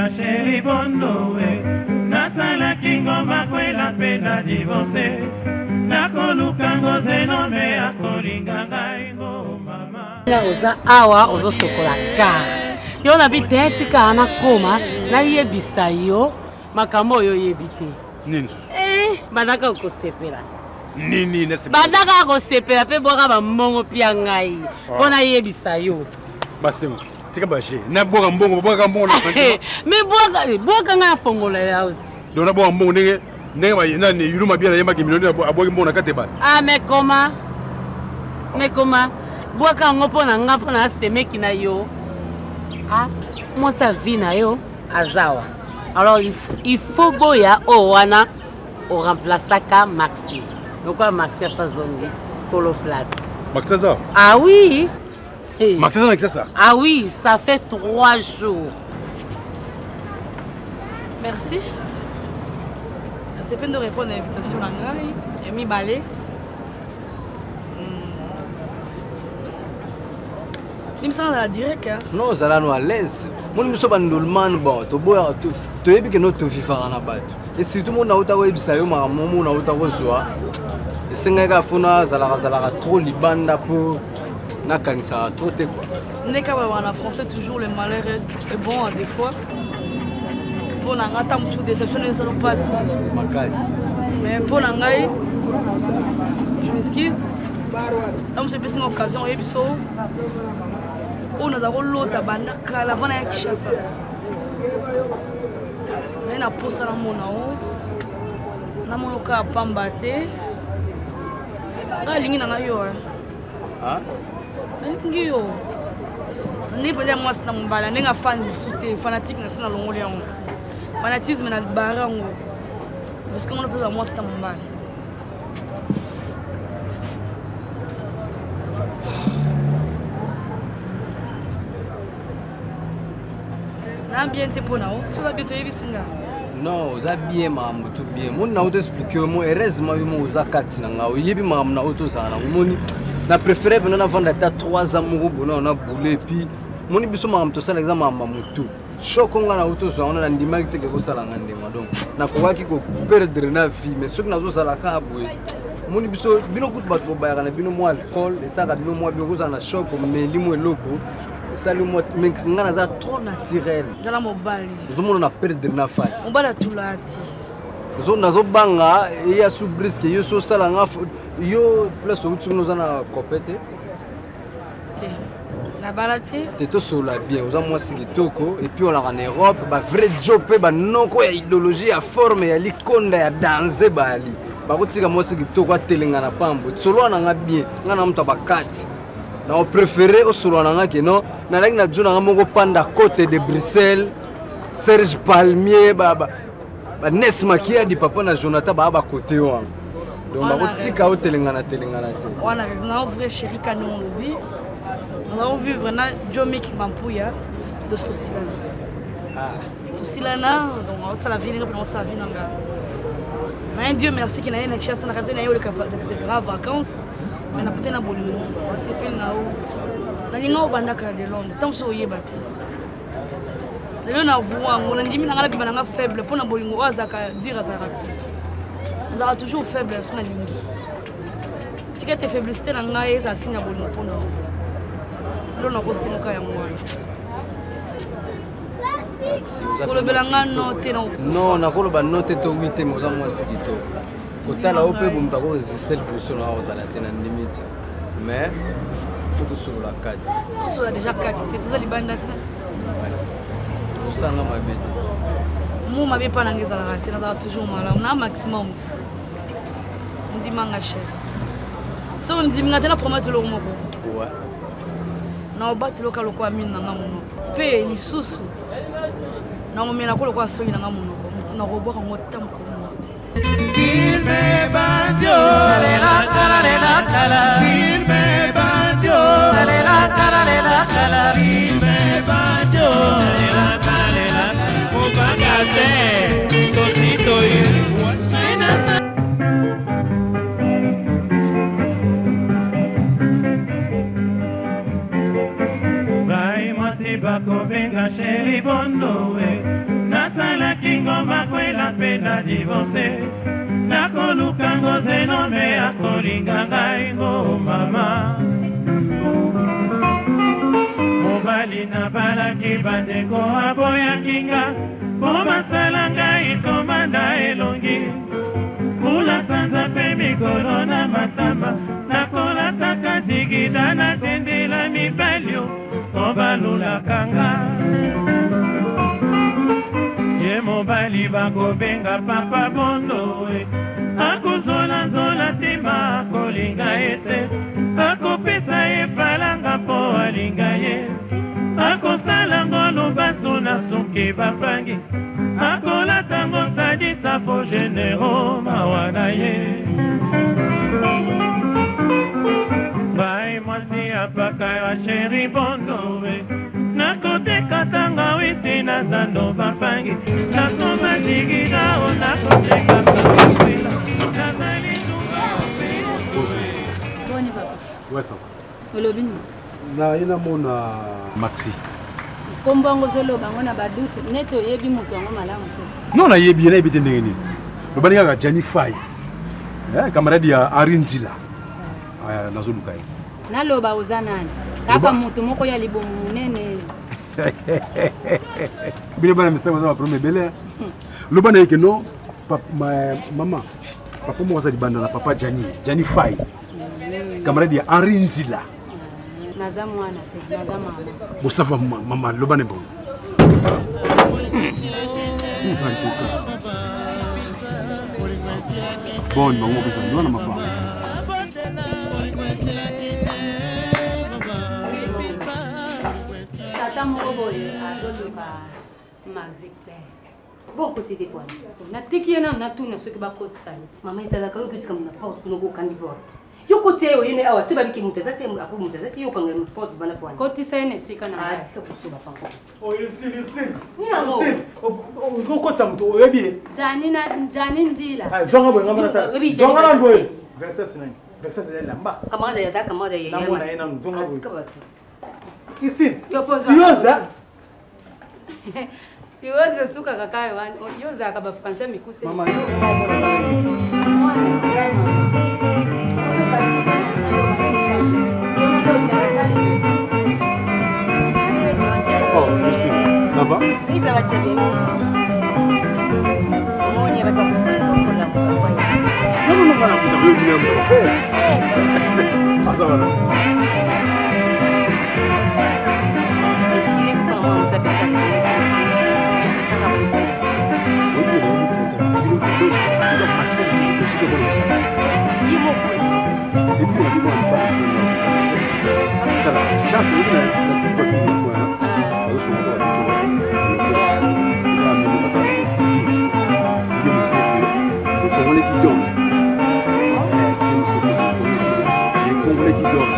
Bakobenga sheri bondo e nasalaki ngomba kwela mpe na divorce nakoluka ngo zenome akolinga ngai ngo mama. Oza awa ozosokola kar yo na bi te, tika nakoma nayebisa yo makambo oyo oyebi te. Nini? Eh, bandaka kosepela. Nini? Bandaka kosepela mpe bwaka bambongo pia ngai mpo nayebisa yo. Basengo tika baje nabwaka mbongo, babwaka mbongo na mais bwaka, bwaka ngai afongola ya. Donc nabwaka mbongo ndenge ndenge nani Yulu Mabia nayembaki milio, abwaki mbongo na kati ebale. Ah, mais comment, mais comment? Bwaka yango mpo na nga, mpo na asemeki na yo. Ah, mwasi avi na yo azawa, alors il faut boya oyo wana oremplaçaka Maxi, lokola Maxi asa zongi kolo place. Maxi aza? Ah oui. Maxi aza na Kisasa? Ah oui, ça fait 3 jours. Merci, nasepeli de répondre à invitation na ngai ya mibale. Limbisanga, nazala direct, hein. Non, ozala no à l'aise. Moni biso bandolman, bon, toboyaka, toyebi ke no tovivaka na bato, et surtout mo nauta koyebisa yo makambo mo nauta kozwa, esengaki kaka fo nazalaka zalaka trop libanda mpo nakanisaka trop te, quoi. Ndenge balobaka na français, toujours le malheur est bon à des fois. Mpo na ngai, ata mosusu déception ezala mpasi makasi, mais mpo na ngai, je m'excuse, ntango mosusu epesi nga occasion oyebi so oyo naza kolota banda kala avant naya Kinshasa. Naye na posa namona o namona kaka pamba te. Ngai alingi na ngai yo, nalingi yo ndenge mpenza ya mwasi na mobala, ndenge afandi lisu te. Fanatique na se nalongoli yango, fanatisme na bare yango, parce que ngona mpenza mwasi na mobala. Na bien te mpo na o soki bien toyebisi nga. Non, oza bien, makambo to bien. Moni na oto explique yo mo, heureusement yo moko oza kati na nga, oyebi makambo na oyo tozala nango. Moni na préféré mpena navanda ata 3 ans moko bona na boule. Et puis moni biso makambo tosala eza makambo ya motu shoko. Nga na oyo tozwa wana, nandimaki te ke kosala nga ndenge, donc nakokaki koperdre na vie. Mais soki nazozala kaka boye, moni biso bino kutu bato bobayaka na bino mwa alcool, esalaka bino mwa bino kozala na choc, omeli mwa eloko, esali mwa. Mais nga naza trop naturel. Zala mobali. Ozomona na perdre na face. Mobali atula ti. Nazobanga eya su briske yo so osala nga yo place outi kuna, oza na cope te. Te, nabala te. Te, tosolola bien. Oza mwasi kitoko, et puis olaka na Europe, bavrai jo mpe banoko ya idéologie ya forme ya likonda ya danse bali bakotika mwasi kitoko atelenga na pambo. Solola na nga bien, nga na moto ya bakati, na opréféré osolola na nga ke non, nalaki na jo na nga moko panda Côte de Bruxelles, Serge Palmier, banes Makiadi, papa na Jonathan, baa bakote wana, donc bakotika otelengana telengana te. Wana raison na vrai chéri kani olobi naza vivre na Jomik Mampuya, tosi tosilana, tosilana, donc osala vie ndenge mpona osala vie na nga. Mais Dieu merci ke naye na Kinshasa, na kazi naye oleka grave vacances, mais nakute na bolingo, nasepeli na yo, nalinga obandaka de Londres. Ntango so oyeba te, lelo na voi yango, nandimi na nga nabima na nga faible mpo na bolingo oyo azalaka dire, azalaka te, azalaka toujours faible. So nalingi tika te faiblesse na ngai ezala signe ya bolingo mpo na yo. Lelo nakosengoka yango wana, kolobela nga no te. Non, nakoloba no te to wi te. Mais oza mwasi kitoko, kotala yo mpe bomoto akoresiste liboso na ozala te na ndimi te, mais faut tosolola kati. Tosolola déjà kati te, toza libanda te. Osanga mabe te. Mo mabe mpa nanga ezalaka te, nazalaka toujours malamu na maximum. Ndimanga cher, so ondiminga te, na promettre eloko moko na obateloka lokola mino na nga monoko, mpe lisusu nakomelako lokola soki na nga monoko, motu nakobwaka ngo ta mokolo moko te. Filme Bandio, Filme Bandio, Filme Bandio, Mobanga te, tosi toyi. Ngai mwasi bakobenga sheri bondo e. Nabalaki ngoma kwela mpe na divorce. Nakoluka ngo zenome akolinga ngai ngo mama. Mobali nabalaki bandeko aboyaki nga mpo basala ngai komanda elongi. Kula sanza mpe mikolo na matama nakolataka zigida natendela mibali o mpo balulaka nga. Ye mobali bakobenga papa bondo e akozolanzola nsima akolinga ye te akopesa ye falanga mpo alinga ye akosala ngo lobasu na suki bapangi akolata ngo sadisa po genero mawa na ye ngai mwasi apaka ya sheri bondo e nakoteka tangawisi na zando bapangi nakoma jigidao nakoteka tangawisi nazali Boni papa. Ouais, ça va. Olobi nini? Naye namona Maxi. Nkombo yango ozoloba yango na badoute neti oyebi moto yango malamu te. Non, nayebi ye, nayebi te ndenge nini. Lobani kaka Gianni Fay. Eh, camarade ya Henri Nzila. Ah, nazoluka ye. Naloba oza nani? Kaka moto moko ya libumu monene. Bino bana misala baza ba problème ebele. Loba na ye ke non, mama, papa moko aza libanda na papa Gianni, Gianni Fay. Camarade ya Henri Nzila. Naza mwana te, naza mama. Bosava mama, loba na bongo. Bon, bango mopesa wana mapa. Tata moko boye azoluka Maxi Claire. Bokoti te kwani? Natiki ye nanu natuna soki bakotisa ye. Mama ezalaka yo okotika moto na porte kuna okokangi porte. Yo koti ye oye ne awa soki babiki moto aza te apo moto aza te yo okanga moto porte bana kwani? Kotisa ye na esika na ngai. Ah tika kosoba papa. Oyo Sili Sili. Nini yango? Sili. Okotisa moto oyebi ye. Jani na Jani Nzila. Ah zonga boye ngambo na tala. Zonga na boye. 26 nani? 26 ezali lamba. Camarade ya camarade ya. Namona ye nanu zonga boye. Tika bato. Christine. Yo pozo. Yoza. Yoza osukaka kaka wana. Yo ozalaka ba français mikuse. Mama yo. Oh, merci. Ça va? Oui, ça va très bien. Comment on y va? Non, non, non, non, vous avez oublié un peu. Ah, ça va. Congolais qui dorment.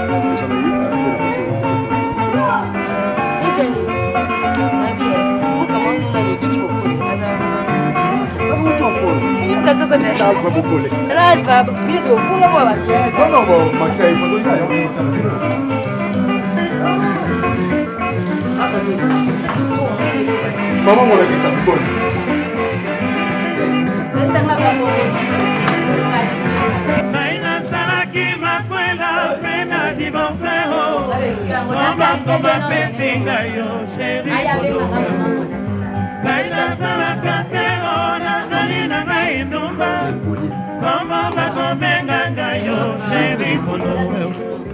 Mama molakisa boni. Ngai nasalaki makwela mpe na divorce o mama mpo bapesi ngai yo sheri ngai nasalaka te o nazali na ngai ndumba mama bakobenga ngai yo sheri pono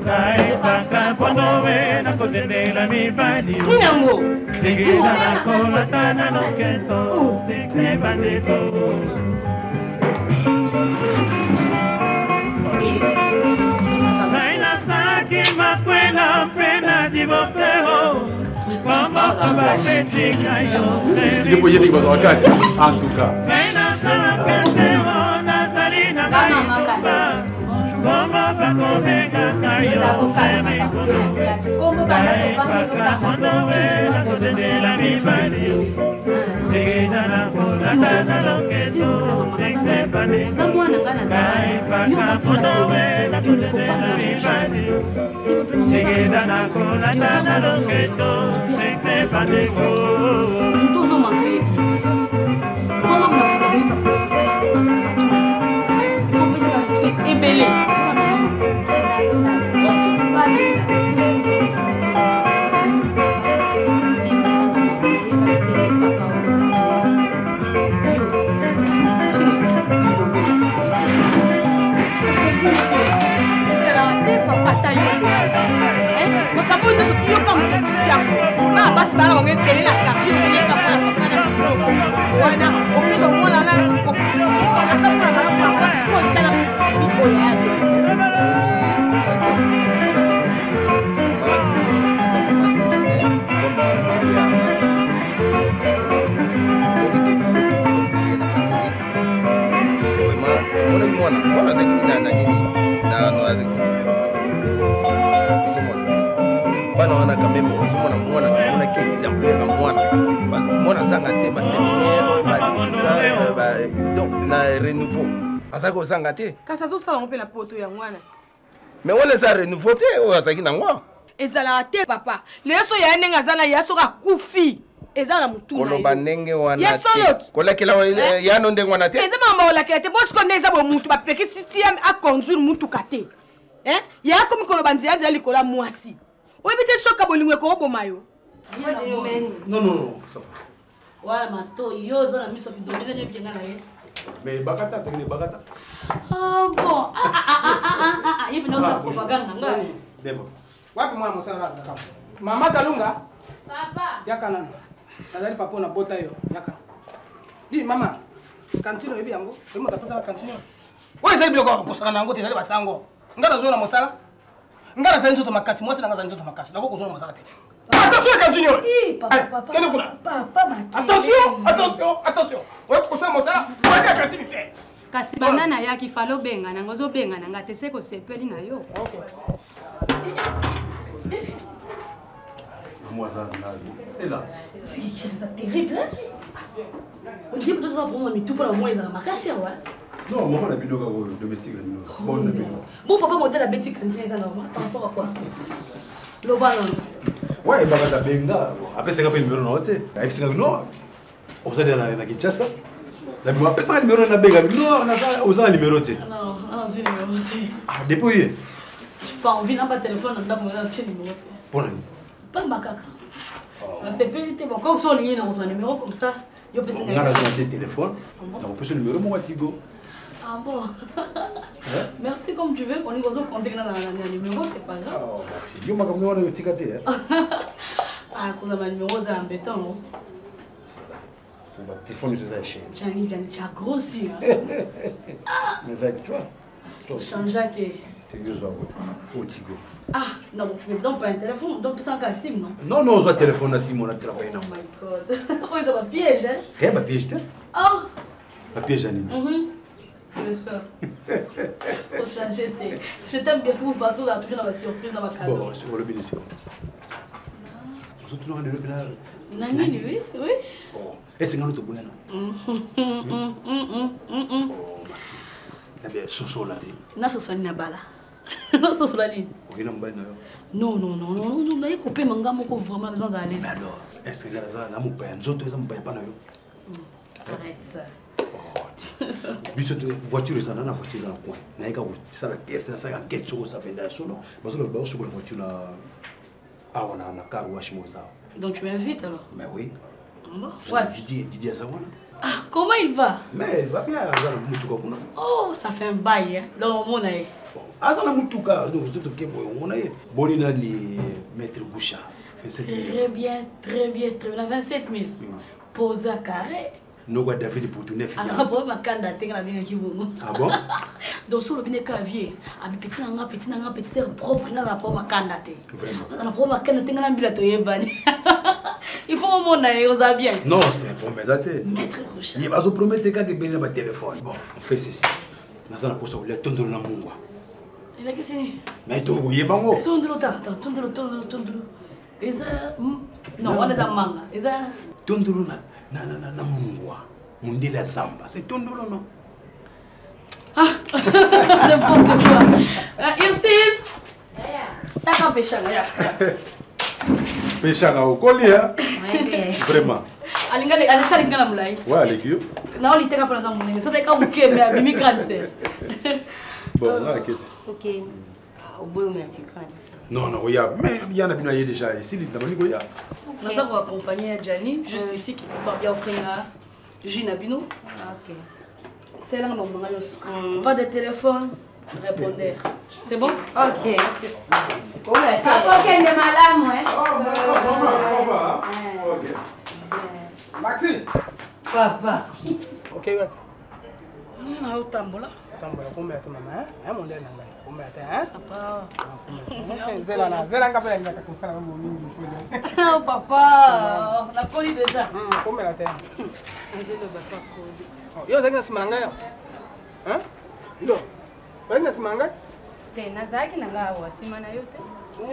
ngai kaka ponowe nakotendela mibali ndenge nakolata na loketo sikle bandeko. Ngai nasalaki makwela mpe na divorce o mama bapesi ngai yo Siki po yebi bazwaka te. En tout cas. Ngai nasalaka te o nazali na ngai ndumba mama bakobenga ngai yo ngai kaka monowe nakotendela mibali ndenge nakolata na loketo sikle bandeko ngai kaka monowe nakotendela mibali ndenge nakolata na loketo sikle bandeko. Moto ozomanke ye bien. Yoka moto yango bana basi bana bango ebele na quartier, okoleka mpona papa na biloko wana, okende omona wana aza mpona malamu na malamu kotala mikolo ya. Omonaki mwana, mwana azalaki na nini, na Noarit. Ozomona bana wana quand même, ozomona mwana, omonaki exemplaire ya mwana. Mwana azanga te baséminaire, tout ça, donc na renouveau azalaki kozanga te. Kasi azosala yango mpe na poto yango wana ti. Mais wana eza renouveau te oyo azalaki nango. Ezalaka te papa. Lelo so yaya ndenge aza na ya, soki akufi eza na motu. Koloba ndenge wana te, kolakela yano ndenge wana te. Eza makambo kolakela te. Bosiko nde eza boye, mutu bapekisi ti aconduire mutuka te, yaya komi koloba nzela nzela likolo ya mwasi. Oyebi te shoka bolingo ekoboma yo. Non, non, non, ça va. Wana matoi yo oza na miso bidomine nyebikenga na ye. Mais bakata, tokende bakata. Ah bon, ah ah ah ah ah ah, ye mpenza osala propagande na ngai. Dema. Wapi mwana mosala azalaka? Mama Kalunga. Papa. Yaka nano. Nazali papa na bota yo. Yaka. Di mama. Kantine oyebi yango? Oyebi moto apesaka kantine oyo? Oyo ezali biloko kosaka na yango te, ezali basango. Ngai nazwa na mosala. Ngai nazali nzoto makasi, mwasi na ngai azali nzoto makasi. Nakoki kozwa na mosala te. Attention ya kantine oyo. Kende kuna. Attention, attention, attention. Oyo kosala mosala, oyebi ya kantine te. Kasi banda nayaki fala obenga nanga, ozobenga nanga te, se kosepeli na yo. Moi, ça, et là. C'est terrible, hein? On dirait que ça va mitu mpona moi ezalaka makasi awa. Non, maman na bino kaka oyo domestique na bino. Bon na bino. Bon, papa modèle abeti cantine eza normal par rapport à quoi? Loba nano. Ouais, bakata benga. Apesaka mpe numéro na yo te. Ayebisaka non. Ozali na Kinshasa. Na bino apesaka numéro na benga. Non, oza na numéro te. Non, nazwi numéro te. Ah, depuis ye. J'ai pas envie namba téléphone na ndako na tie numéro te. Mpona nini? Pamba kaka. Nasepeli te. Bon, comme so olingi na kozwa numéro comme ça, yo pesi. Nga naza na te téléphone, nakopesa numéro moko ya Tigo. Ah bon. Merci, comme tu veux, on est compter na na numéro, c'est pas grave. Oh, merci. Yo makambo wana yotika te. Ah, koza ba numéro za embêtant, non? Ba téléphone nyonso eza ya chaîne. Jani, Jani, tu as grossi, hein. Mais avec toi. Changea te. Tigo oyo Tigo. Ah, non, tu me donnes pas un téléphone, donc sans sim, non? Non, non, ozwa téléphone na sim, ona travaille na. Oh my God. Oh, eza ba piège, hein? Te ba piège te. Oh. Ba piège ya nini? Bien sûr. Faut changer te. Je t'aime bien parce que vous avez toujours dans ma surprise, dans ma cadeau. Bon, olobi nisi. Ozotunaka lelo mpena. Na nini? Oui, oui. Esengano toboyana. Maxi. Nabe sosola te. Nasosola nini na bala? Nasosola nini? Okenda mobali na yo? Non, non, non, non, non, naye kopema nga moko vraiment naza à l'aise. Alors, est-ce que naza na mopaya nzoto eza mopaya pa na yo? Arrête ça. Biso te voiture eza na voiture eza na coin. Nayeka kosala test, nasala enquête soko oza penda ya solo. Bazoloba baosukola voiture na awa na car wash moko eza awa. Donc tu m'invites alors? Mais oui. Bon, ouais. Didier, Didier aza wana. Ah, comment il va? Mais il va bien, aza na mutuka kuna. Oh, ça fait un bail, hein. Donc omona ye. Aza na mutuka, donc totoke boye omona ye. Boni nani maître Goucha? 27 000. Très bien, très bien, très bien. 27 000. Posa carré. Noko ya David Putu neuf. Aza problème akanda te, nga nabengaki bongo. Ah bon? Donc so olobi ne ka vie abi petit na nga, petit na nga, petit sœur propre, nga na problème akanda te. Vraiment. Aza na problème akanda te, nga na mbila toyebani. Il faut omona ye oza bien. Non, c'est un problème eza te. Maître Goucha. Ye bazopromete kaka ebele na batelefone. Bon, on fait ceci. Naza na posa kolia tondolo na mungwa. Elakisi. Mais tokoyeba ngo. Tondolo tata, tondolo, tondolo, tondolo. Eza non, wana eza manga. Eza tondolo na mungwa. Mundele ya zamba. C'est tondolo, non? Ah, n'importe quoi. Ursule. Taka peshanga ya. Peshanga okoli hein? Vraiment. Alinga alisa linga na mulai. Ouais, aleki yo. Na oli teka pona za munene. So teka muke me abimi grande sœur. Bon, nga aketi. OK. Oboyo me sucre na biso. Non, non, koya. Mais ya na bino aye déjà esili na bani koya. Naza ko accompagner ya Gianni juste ici qui va bien offrir nga jus na bino. OK. Selanga mamanga nyonso. Pas de téléphone. Répondeur. C'est bon? Ok. Papa okende malamu eh. Maxi. Papa. Ok, ouais. Naotambola. Tambola kumbe ate mama, hein? Hein mondele na ngai. Kumbe ate, hein? Papa. Zela na, zela nga pela ngaka kosala mambo mingi. Oh papa, nakoli déjà. Kumbe ate. Azoloba pa koli. Yo ozalaki na nsima na ngai awa? Hein? Yo. Ozalaki na nsima na ngai? Te, nazalaki na ngai awa nsima na yo te.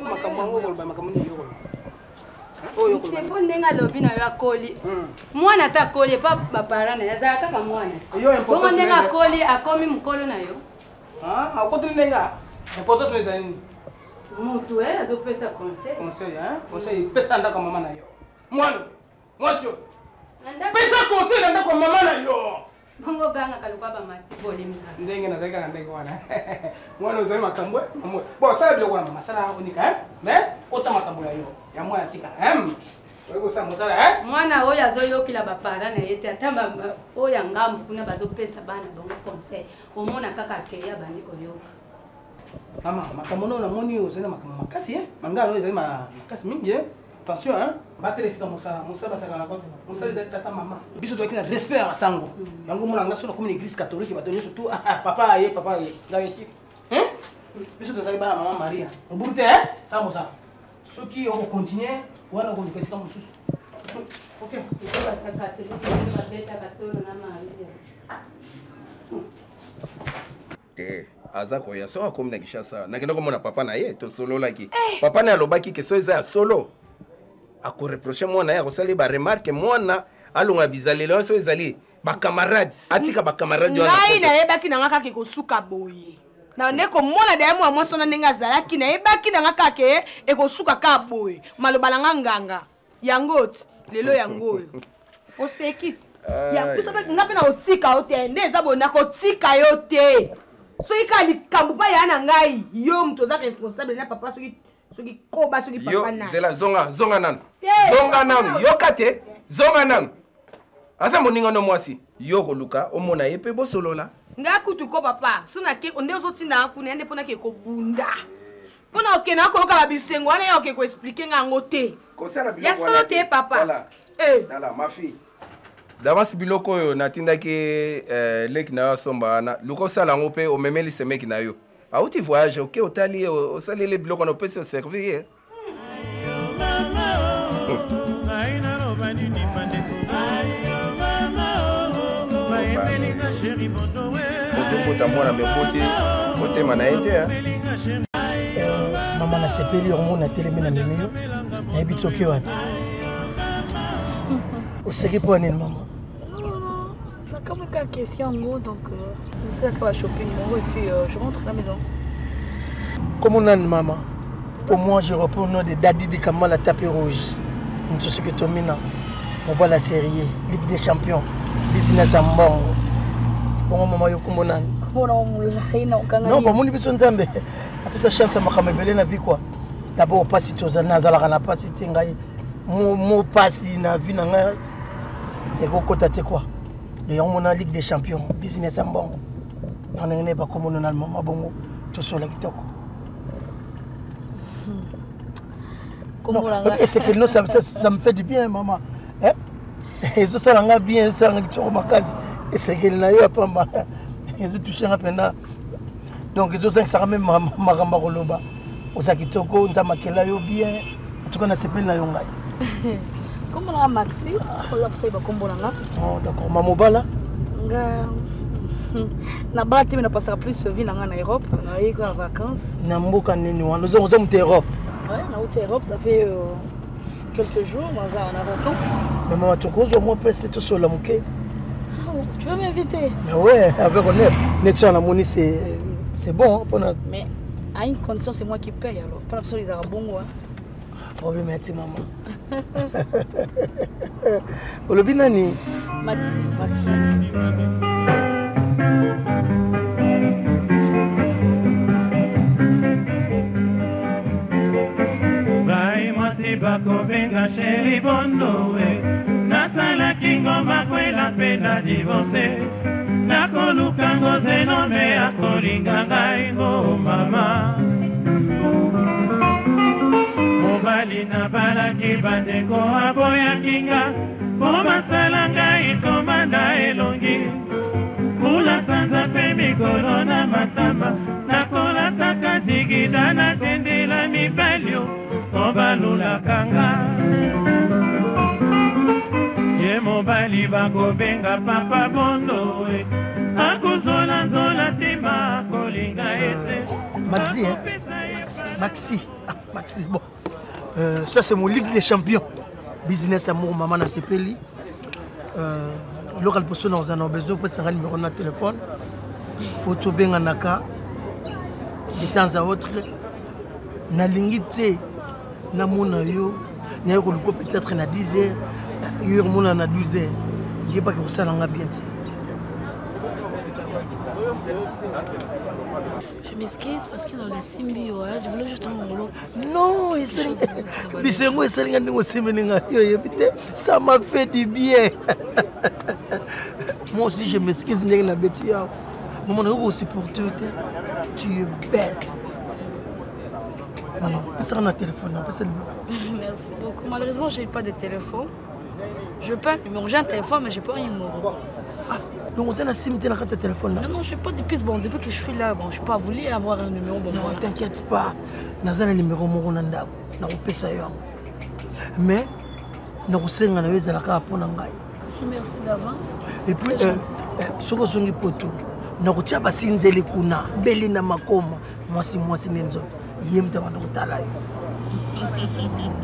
Makambo yango okoloba makambo nini yo koloba? Oyo te mpo ndenge alobi na yo akoli mwana ata akoli epa baparent na ye azala kaka mwana bongo ndenge akoli akomi mokolo na yo akoteli ndenge importance no ezali nini motu e azopesa conseil conseil conseil pesa ndako ya mama na yo mwana mwasi oyo pesa conseil na ndako ya mama na yo bongo ogangaka lokwa bamati bolemba ndenge nazali kaka ndenge wana mwana ozali makambo bon sala biloko wana mama sala onika mais kota makambo ya yo ya mwana tika oyi kosala mosala mwana oyo azoyokela bapara na ye te ata oyo ya ngambo kuna bazopesa bana bango conseil omona kaka akei abandi koyoka mama makambo nao namoni ozali na makambo makasi mangala oyo ezali makasi mingi attention hein batela esika mosala mosala basakana kote mosala ezali tata mama biso tozalaki na respect ya basango yango omona nga so nakomi na église catholique bato nyonso tu papa aye papa aye ngai esika biso tozali bana mama maria mobulu te sala mosala soki okocontinue wana okoluka esika mosusu ok Te aza koya soki akomi na kinshasa nakenda komona papa na ye tosololaki eh. Papa na ye alobaki ke so eza ya solo akoreproche mwana ye akosala ye baremarke mwana alonga bizaleli wana so ezali bakamarade atika bakamarade wana ngai nayebaki na nga kaka ekosuka boye na nde komona daya mwa mwasi wana ndenge azalaki nayebaki na nga kaka ekosuka kaka boye maloba na nga nganga yango ti lelo yango oyo oseki ti nga mpe nakotika yo te nde eza boye nakotika yo te soki kaka likambo mpa ya na ngai yo moto oza responsable na papa soki soki koba soki papa na zela zonga zonga nanu zonga nanu yoka te zonga nanu aza moninga no mwasi yo koluka omona ye mpe bosolola nga kutu ko papa so nake nde ozotinda kuna ye nde mpo nake kobunda mpo na okende akoyoka ba bisengo wana ye oke koexplike nga yango te ya solo te papa eh. Tala ma fille d'avance biloko oyo natindaki eh, leki na yo asomba wana luka osala yango mpe omemeli semeki na yo auti voyage oke otali ye osaleli biloko wana opesi oservi ye ozobota mwana me oboti motema na ye te mama nasepeli yango natelemi na memi yo nayebi ti oke wapi oseki mpo ya nini mama nakamwi kaka question yango donc nasalaka ba shopping moko et puis je rentre à la maison. Comment nani mama? Pour moi, je réponds au nom de Dadi de Kamala Tapis Rouge. Ntosoki Tomina, mobala série, Ligue des Champions, business ya mbongo. Bongo mama yo kombo nani? Non, bomoni biso Nzambe apesa chance ya makambo ebele na vie quoi. D'abord pasi toza nazalaka na pasi te ngai mo pasi na vie na ngai ekokota te quoi. De yango mona Ligue des Champions, business ya mbongo. Yango ndenge nde bakombo na mama bongo tosola kitoko. Esekeli no ça, ça, ça me fait du bien mama eh? Ezosala nga bien, ezosala nga kitoko makasi. Esekeli na yo ya pamba ezotouche nga mpena, donc ezozangisaka meme makambo ya koloba. Oza kitoko, Nzambe akela yo bien. En tout cas nasepeli na yo ngai. Kombo na nga Maxi, oyo apesaki bakombo na nga. Oh, d'accord. Mamobala nga nabala te, me napasaka plus vie na nga na Europe, naye kaka vacances. Na mboka nini wana? Oza moto Europe? Ouais, nauti Europe, ça fait quelques jours, naza na vacances. Mais mama, tokozwa mwa place te tosola moke? Tu veux m'inviter? Mais ouais, avec honneur. Neti wana namoni c'est bon mpona. Mais à une condition, c'est moi qui paye alors. Mpona biso ezalaka bongo. Problème ya ti mama. Olobi nani? Maxi. Maxi. Ngai mwasi bakobenga sheri bondowe, nasalaki ngomba kwela mpe na divorce, nakoluka ngozenome akoli. akolinga ngai ngo mama. Mobali nabalaki bandeko aboyaki nga mpo basala ngai komanda elongi. Kula sanza mpe mikolo na matama nakolataka zigida natendela mibali o mpo balulaka nga. Ye mobali bakobenga papa bondo e akozolanzola ntima akolinga ete. Maxi, hein? Maxi. Ah, Maxi, bon. Ça, c'est mon Ligue des Champions. Business amour, maman na sepeli. Local poso na ozana besoin pour ça numéro na téléphone. Faut to benga naka de temps à autre. Nalingi te na mona yo na yo koluko peut-être na 10 heures, yo mona na 12 heures. Yebaki kosala nga bien te. Je m'excuse parce que dans la Simbi, ouais, je voulais juste un boulot. Non, bisengo esalinga ndenge osemeli ngai yo oyebi te, ça m'a fait du bien. Moi aussi je m'excuse ndenge nabeti yo awa. Maman, nakoki kosupporte yo te. Tu es belle. Maman, pesaka na téléphone, napesa numéro. Merci beaucoup. Malheureusement, j'ai pas de téléphone. Je peux un numéro. J'ai un téléphone, mais j'ai pas un numéro. Ah, donc on a sim te na kati ya téléphone là? Non, non, j'ai pas de piste. Bon, depuis que je suis là, bon, je peux pas voulu avoir un numéro. Bon, non, voilà. T'inquiète pas. Naza na numéro moko na ndako. Nakopesa yo yango. Mais nakosenga na yo ezalaka mpo na ngai. Merci d'avance. Et puis, soki ozongi poto, nakotia basinzeli kuna, beli na makoma, mwasi mwasi nde nzoto. Ye moto abanda kotala yo.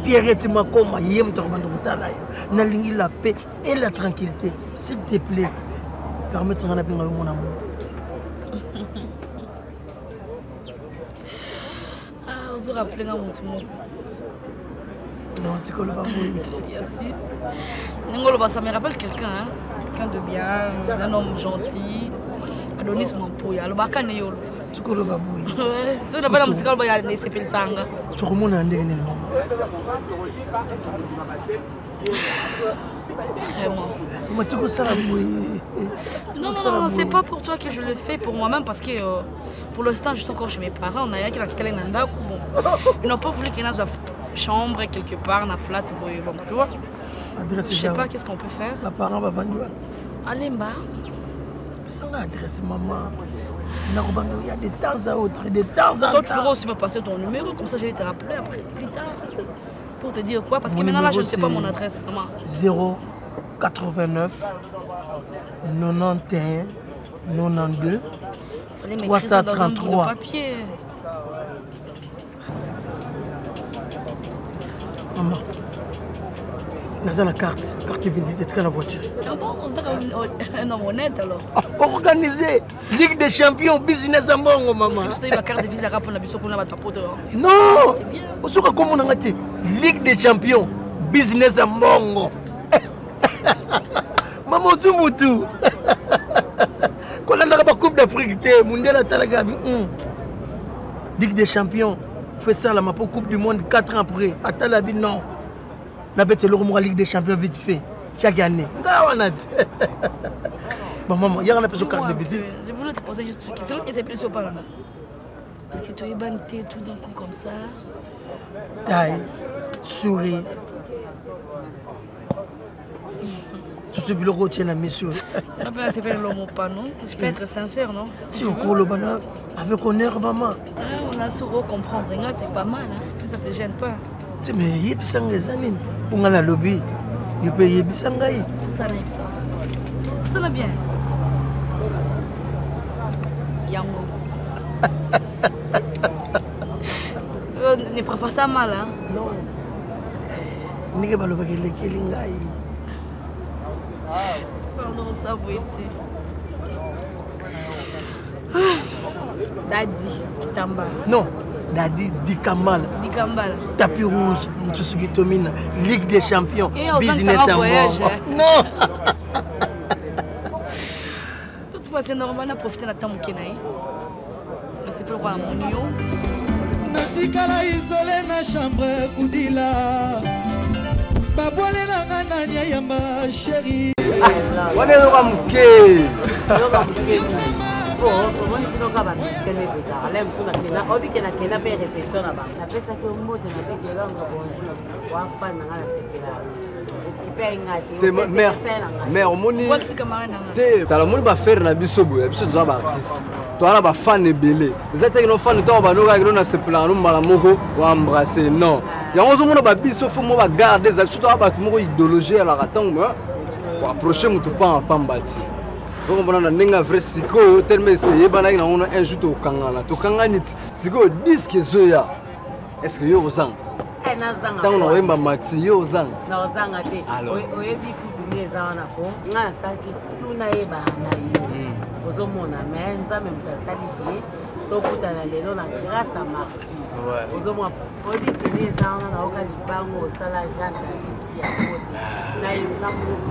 Pierrette Makoma, ye moto abanda kotala yo. Nalingi la paix et la tranquillité. S'il te plaît, permettre nga nabenga yo mon amour. Ah, ozo rappeler nga motu moko. Non, tikoloba boye. Merci. Ndenge oloba, ça me rappelle quelqu'un, hein? Quelqu'un de bien, un homme gentil. Adonis Mampoya, alobaka ne yo. Tikoloba boye. Ouais, soki nabala mosika oloba ya esepelisanga. Tokomona ndenge nini mama? Vraiment. Mama, tikosala boye. Non, non, non, c'est pas pour toi que je le fais, pour moi-même, parce que pour l'instant, je suis encore chez mes parents. On a rien qui a ndako. Bon, ils n'ont pas voulu qu'il y ait une chambre quelque part, na flat, bon, tu vois. Adresse Je sais pas qu'est-ce qu'on peut faire. Ba parents ba vandu. Alemba. Sanga adresse maman. Nakobanda il y a de temps à autre, de temps en Toi, tu temps. pourras aussi me passer ton numéro, comme ça je vais te rappeler après, plus tard. Pour te dire quoi, parce que Mon maintenant là, je numéro, ne sais pas c'est mon adresse vraiment. 0 89 91 92 Fallait m'écrire ça dans un bout de 333. papier. Maman, naza na carte, carte de visite etika na voiture. Ah bon, on sera un homme honnête alors. Ah, organisé, Ligue des champions, business ya mbongo maman. Parce que tu as carte de visite à rapona biso kuna bato poto. Non, C'est bien. osoka komona nga te. Ligue des champions, business ya mbongo. Maman ozwi mutu. Kolandaka ba Coupe d'Afrique te, mundele atalaka bi. Ligue des champions, fait ça la mapo Coupe du monde 4 ans après. Atala bi non. Na bete eloko moko Ligue des champions vite fait chaque année. Nga wana ti. Bon maman, yaka na peso carte de visite. Je voulais te poser juste une question et c'est plus au pas là. Parce que tu es banté tout d'un coup comme ça. Taille, souris. Surtout biloko otie na miso. Après, c'est pas l'homme ou pas, non? Je peux être sincère, non? Si okoloba na avec honneur, maman. Ah, on a su comprendre, nga, c'est pas mal, hein? Si ça te gêne pas. Tu mais yebisa nga eza nini? Po nga nalobi, yo pe yebisa ngai. Pusana yebisa. Pusana bien. Yango. Ne prends pas ça mal, hein? Non. Ndenge balobaka elekeli ngai. Pardon, ça vous était. Daddy Kitamba. Non, Daddy Dikambala. Dikambala. Tapis rouge, Mutsusuki Tomina, Ligue des champions, Et on business va à voyage, mort. hein. Non. Toutefois, c'est normal, on a profité de la temps qui est là. Mais c'est pas le roi mon yo. Natikala isolé na chambre kudila. Babwale na nga nani ayamba chéri. Wana ezoka moke. Ezoka moke. Po omoni bino kaka bamusicien nde tozalaka la mosusu nakenda obike nakenda mpe répétition na bango napesaki yo mbote na bike londre bonjour wafan na ngai nasepela okipe ai ngai te mare mare omoni te tala omoni bafere na biso boye biso toza baartiste toza na bafan ebele eza te kino fan ntango banokaki no nasepelaka no mbala moko oembrasse non yango ozomona babiso fo mo bagarde eza biso toza bato moko idéologie elaka ntango koapproche moto pamba pamba ti ozokomona na ndenge ya vrai sikoyo telema eyebanaki nango na un jour tokangana tokangani ti sikoyo diske ezoya est ce que yo ozanga eh, ntango nakoyemba maxi yo ozanga naozanga te oyebi kutu nde eza wana ko ngai nasalaki tuna yebana na yo hmm. ozomona me nzambe moto asali te tokutana lelo na grâce à maxi ozomona oyebi kende eza wana nayoka libango osala jean david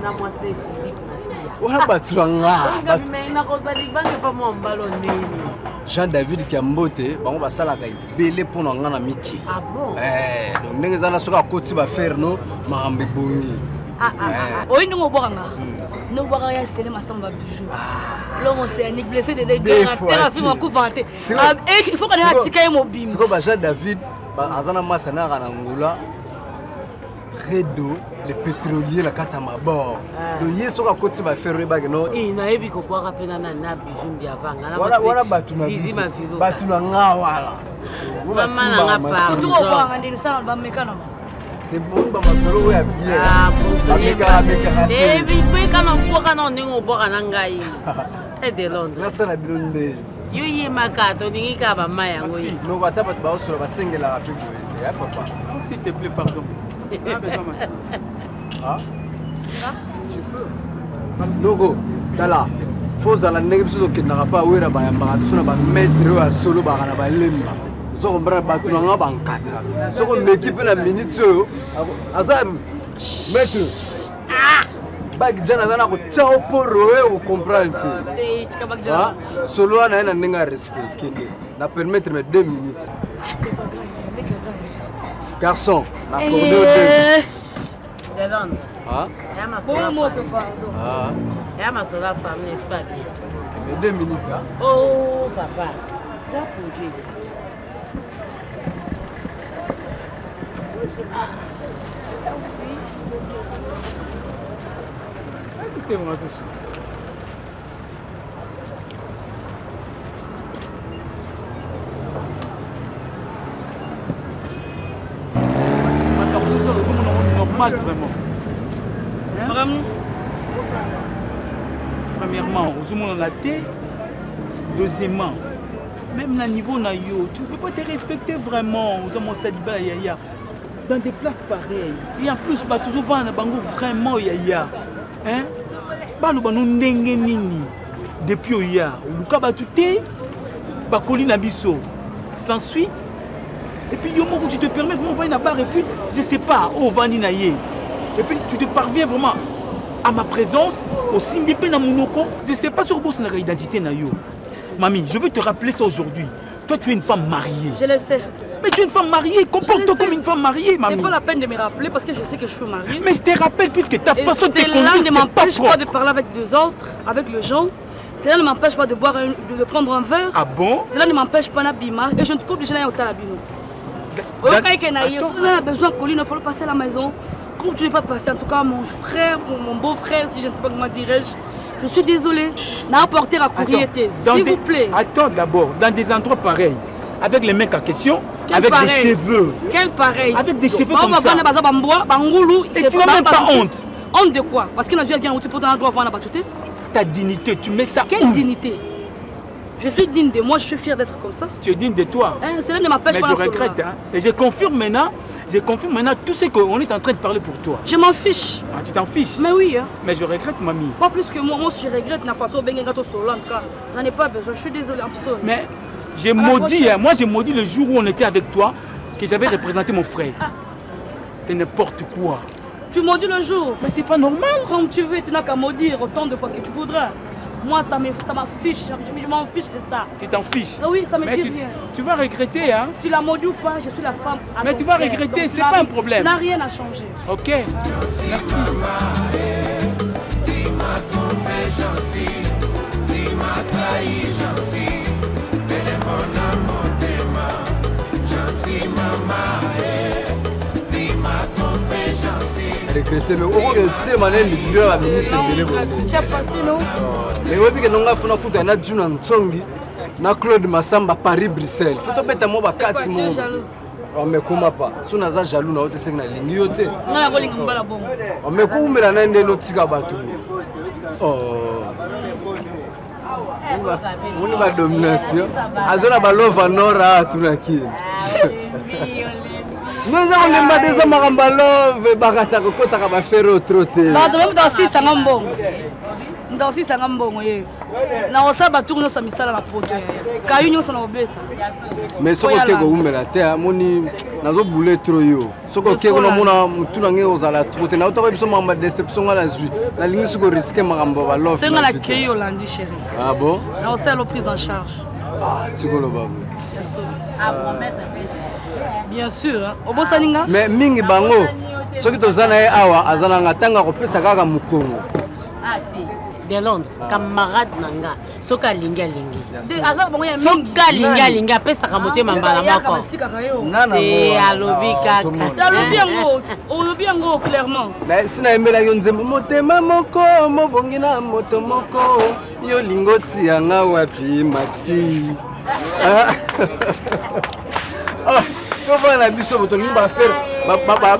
na mwasi ne judith masiya wana bato na nga nakozwa libanga epa mwa mbalo ndeni jean david kiambote bango basalaka ebele mpo na nga na mikili ah bon? eh, donc ndenge eza na soki akoti bafere no makambo ebongi ah, ah, eh. oyi ndenge obwaka nga hmm. ndenge obwaka ya sele masamba babijou longo c'est blessé de de akufa te il faut kana atika ye mobimba sikoyo ba jean david aza na masa naka na angola redo le pétrolier na kati ya mabord ah. donc ye soki akoti bafere oyebaki no eh, nayebi kobwaka mpe na na bijou mbiavanga wana bato na biso bato na nga wana mama na nga pardon obwaka ndeni sala bamekana temoni bamasolo oyo ya bien ah, amekaka amekaka te mpe kana obwaka na ndenge obwaka na ngai eh, de londres nasala bino nde yo yemaka tolingi kaka bamai yango ye noko ata bato baosola basengelaka mpe boye te ya papa s'il te plaît pardon on a besoin maxi ah? noko tala fo ozala ndenge biso tokendaka mpe awera bayambaka biso na bamaitre oyo ya solo baka na balemba ozo comprendre bato na nga bankadra soki omeki mpe na minute oyo aza maître baki jana aza na kotya o poro oyo okomprendre te ah, solo wana ye na ndenge ya respect kende na permettre me 2 minutes garçon na accorde o deux Ah. Ya masolo ya famille, n'est-ce pas bien? Mais deux minutes, hein? Oh, papa. Ça posé. Écoutez-moi tous. Normal vraiment. Hein? Premièrement, ozomona te. Deuxièmement, même na niveau na yo, tu ne peux pas te respecter vraiment. Oza mosali bala yaya. Dans des places pareilles. Et en plus, bato ozovanda na bango vraiment yaya. Hein? Baloba no ndenge nini depuis oya oluka bato te bakoli na biso sans suite et puis yo moko tu te permets vraiment ovandi na bar et puis je sais pas oyo ovandi na ye et puis tu te parviens vraiment à ma présence osimbi mpe na monoko je sais pas soki obosanaka identité na yo mami je veux te rappeler ça aujourd'hui toi tu es une femme mariée je le sais Mais tu es une femme mariée, comporte-toi comme une femme mariée, mamie. C'est pas la peine de me rappeler parce que je sais que je suis mariée. Mais je te rappelle puisque ta Et façon de te cela conduire, ne c'est pas m'empêche propre. pas de parler avec des autres, avec les gens. Cela ne m'empêche pas de boire, de prendre un verre. Ah bon Cela ne m'empêche pas d'abîmer et je ne suis pas obligée d'aller au talabino. On a besoin de colis, il faut le passer à la maison. Comme tu n'es pas passé, en tout cas, mon frère, mon beau-frère, si je ne sais pas comment dirais-je, je suis désolée. N'a apporté à courrier, s'il vous plaît. Attends d'abord, dans des endroits pareils, avec les mecs en question, Quel avec pareil des cheveux. Quel pareil Avec des cheveux Ba- comme ba- ça. bana baza bambwa, bangulu, Et c'est tu n'as pas- même pas ba- honte. Honte de quoi Parce que n'a bien outil pour droit voir la Ta dignité, tu mets ça Quelle où dignité Je suis digne de moi, je suis fière d'être comme ça. Tu es digne de toi. Hein, cela ne m'empêche Mais pas je la solo, regrette. là. Hein. Et je confirme maintenant, je confirme maintenant tout ce qu'on est en train de parler pour toi. Je m'en fiche. Ah, tu t'en fiches Mais oui. Hein. Mais je regrette, mamie. Pas plus que moi, moi si je regrette la façon benga gâteau solo en tout cas. J'en ai pas besoin, je suis désolée, I'm sorry. Mais j'ai À la maudit, prochaine. hein, moi j'ai maudit le jour où on était avec toi, que j'avais représenté mon frère. C'est n'importe quoi. Tu maudis le jour. Mais c'est pas normal. Comme tu veux, tu n'as qu'à maudire autant de fois que tu voudras. Moi, ça m'affiche, je m'en fiche de ça. Tu t'en fiches. Ah oui, ça me Mais dit tu, rien. tu vas regretter, hein. Tu la maudis ou pas, je suis la femme. à Mais ton tu vas frère. regretter, Donc, c'est tu n'as pas un ri- problème. Tu n'as rien à changer. Ok. Merci. Tu m'as trompé, Jancy. Tu m'as trahi, Jancy. regrete mais okoki telema na libido ya baminute ebele boye. Mais oyebi ke nonga fona kuta na Juna Ntsongi na Claude Masamba Paris Bruxelles. Faut tobeta mo bakati mo. Oh, mais koma pa so naza jaloux na yo te seke nalingi yo te. Nga nakolinga mobala bongo. Oh, mais koumela na ye nde notika bato. Oh. Moni ba domination azo na balova nord awa tunaki no eza kolemba te eza makambo ya love ebakata kokotaka bafere oyo tro te. Bato ba moto asisanga mbongo, moto asisanga mbongo ye nakosala batour nyonso ya misala na poto kayu nyonso na kobeta. Mais soki oke kowumela te, amoni nazobule tro yo. Soki oke kuna mona motu na ngai ozala tro te, nautaka biso makambo ya déception ngai nazwi, nalingi soki oriske makambo ya balove. Senga na kei olandi chéri. Ah bon? Nakosala prise en charge. Ah, tikoloba boye. Bien sûr, obosani nga. Mais mingi bango soki toza na ye awa aza na nga ntango akopesa kaka mokongo. De Londres, camarade na nga, soki alingi alingi, soki alingi alingi, apesaka motema mbala moko. Te alobi kaka. Alobi yango, olobi yango clairement. Si nayembelaki yo nzembo motema moko mobongi na moto moko, yo lingo otianga wapi maxi? Tovanda na biso, tolingi bafere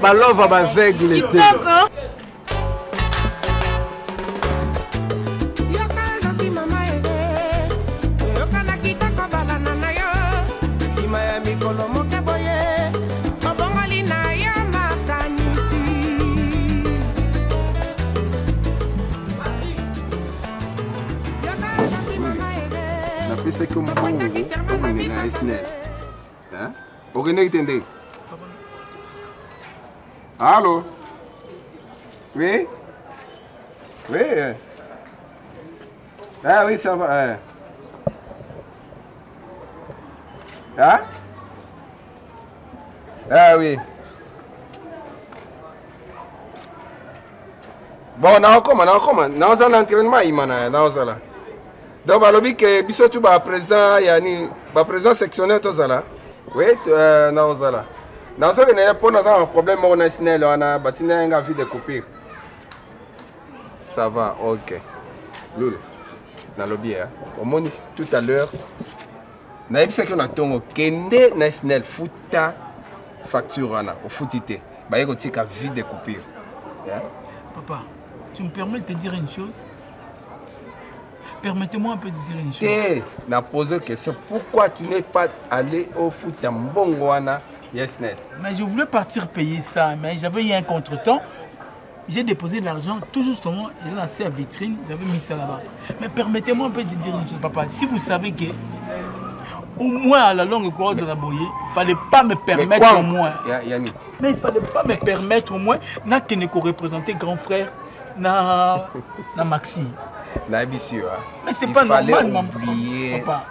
balova baveugle te. Mikolo moke boye obongoli na yo makanisi. Napesaki yo mbongo okende na SNEL, okendeki te ndenge. Allo? Oui, oui. Ah oui, ça va. Hein? Ah oui. Bon, naokoma, naokoma. Naozala na entraînement imana, naozala. Donc balobi ke biso tu ba président ya nini, ba président sectionnaire tozala. Oui, euh, naozala. Nazokende mpo naza na problème moko na SNEL wana, batinda nga vie de coupure. Ça va, ok. Lulu, nalobi ya. Omoni tout à l'heure nayebisaki yo na ntongo kende na SNEL futa facture wana, ofuti te, baye kotika vie de coupure. Yeah? Papa, tu me permets de te dire une chose? Permettez-moi un peu de dire une chose. Te, na posé question, pourquoi tu n'es pas allé au futa mbongo wana ya SNEL? Mais je voulais partir payer ça, mais j'avais eu un contretemps. J'ai déposé de l'argent, tout justement, ils ont la vitrine, j'avais mis ça là-bas. Mais permettez-moi un peu de dire une chose, papa. Si vous savez que, au moins à la longue course de la bouille, il ne fallait pas me permettre au moins. Yanni. Mais il ne fallait pas me permettre au moins, n'a que ne représenter grand frère, na, na Maxi. Nayebi hein. Mais c'est pas normal, maman. Papa.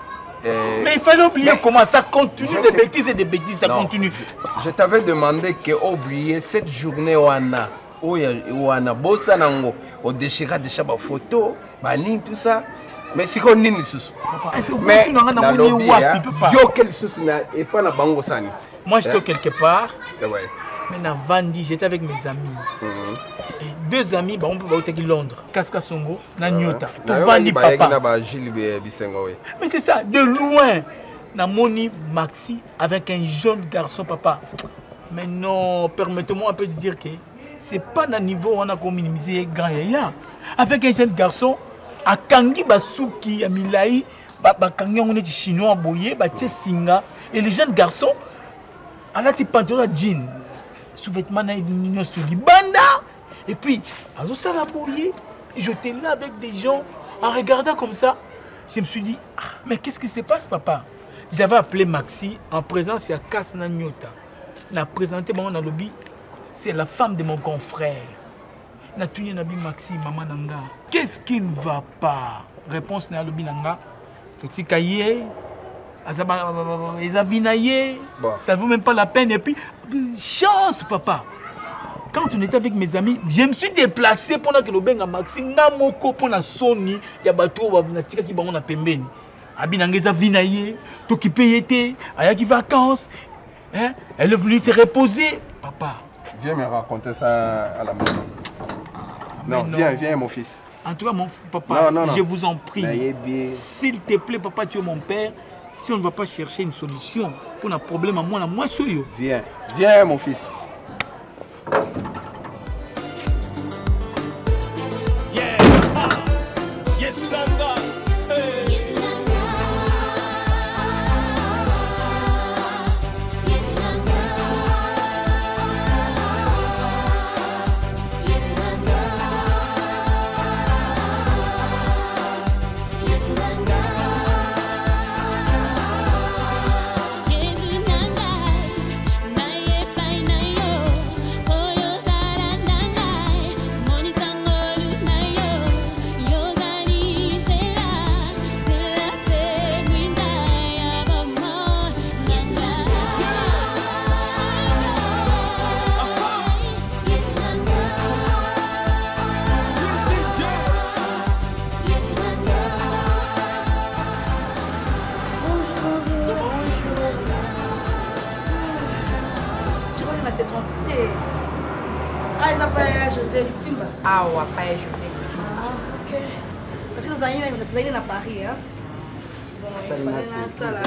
Mais il fallait oublier comment ça continue, des bêtises et des bêtises, ça non, continue. Je t'avais demandé que oublier cette journée wana. Oyo wana bosa nango odéchira déjà ba photo ba nini tout ça, mais sikoyo nini lisusu? Mais nalobi yo ke lisusu na epa na bango sani. Moi j'étais quelque part. Ouais. Mais na vandi, j'étais avec mes amis. Et deux amis, bah, on peut pas Londres, Kaska Songo, na Nyota. Tovandi papa. Na ba Gilles Bisengo oui. Mais c'est ça, de loin na moni Maxi avec un jeune garçon papa. Mais non, permettez-moi un peu de dire que c'est pas d'un niveau où on a minimisé grand yaya. Avec un jeune garçon, akangi basuki ya milai, bakangi yango neti chinois boye, batie singa. Et le jeune garçon alati pantalon ya jean, sous-vêtement na ye nyonso libanda. Et puis azosala boye, j'étais là avec des gens en regardant comme ça. Je me suis dit, ah, mais qu'est-ce qui se passe papa? J'avais appelé Maxi en présence ya Kasna Nyota. Na présenté bango na lobby, c'est la femme de mon grand frère. Na tuni na bi Maxi, maman nanga, qu'est-ce qui ne va pas? Réponse na lobi nanga, totika ye, azaba eza na ye, ça vaut même pas la peine. Et puis chance papa. Quand on était avec mes amis, je me suis déplacé pendant que lobenga Maxi nga moko pona Sony ya bato ba na tika ki bango na pembeni. Abi nanga eza vi na ye, tokipe ye te, ayaki vacances. Hein? Elle est venue se reposer. Papa. Viens me raconter ça à la maison. Non, Mais non. viens, viens, mon fils. En tout cas, mon papa, Non, non, non. je vous en prie. Nayebi. S'il te plaît, papa, tu es mon père. Si on ne va pas chercher une solution pour un problème à moi, moi, suis Viens, viens, mon fils. Yesu nanga eh. Je crois qu'on s'est trompé. Ah, eza pa ya José Litimba. Awa pa ya José Litimba. Ah, ok. Parce que tozali na Paris, hein. Bon, il Salima fallait surprise. nasala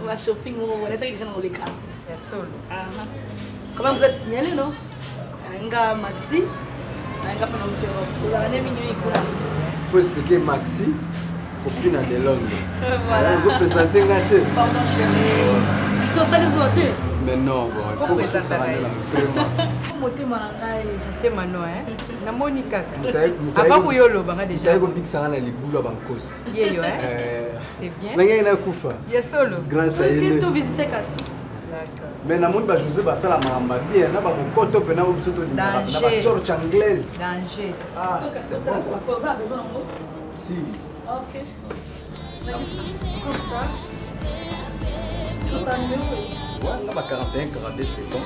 ba shopping moko boye, nasaki déjà na koleka. Ya solo. Ah, Comment vous êtes signalé, non? Nga Maxi, nga mpe na mti Europe. Tozalaka nde mingi mingi kuna. Faut expliquer Maxi, copine de Londres. Voilà. Vous présentez nga te. Pardon chérie. Tosali zuwa te. Mais non, bon, il faut que ça s'arrange là, vraiment. Motema na ngai. Motema no, hein. Namoni kaka. Moto Avant koyo oloba nga moto déjà. aye kobikisanga na libulu ya bankosi. Yeyo, hein. Eh, C'est bien. na ngai nakufa. Ya solo. Grâce à ye. To visiter kasi. Mais namoni bajose basala makambo ya bien na bamokoto mpena oyo biso tolingaka na Danger. bachorche anglaise. Danger. Ah, c'est bon quoi. Oza na besoin nango? Si. Ok. Comme ça. Tout ça mieux. Ouais, nga ba 41 42 c'est bon.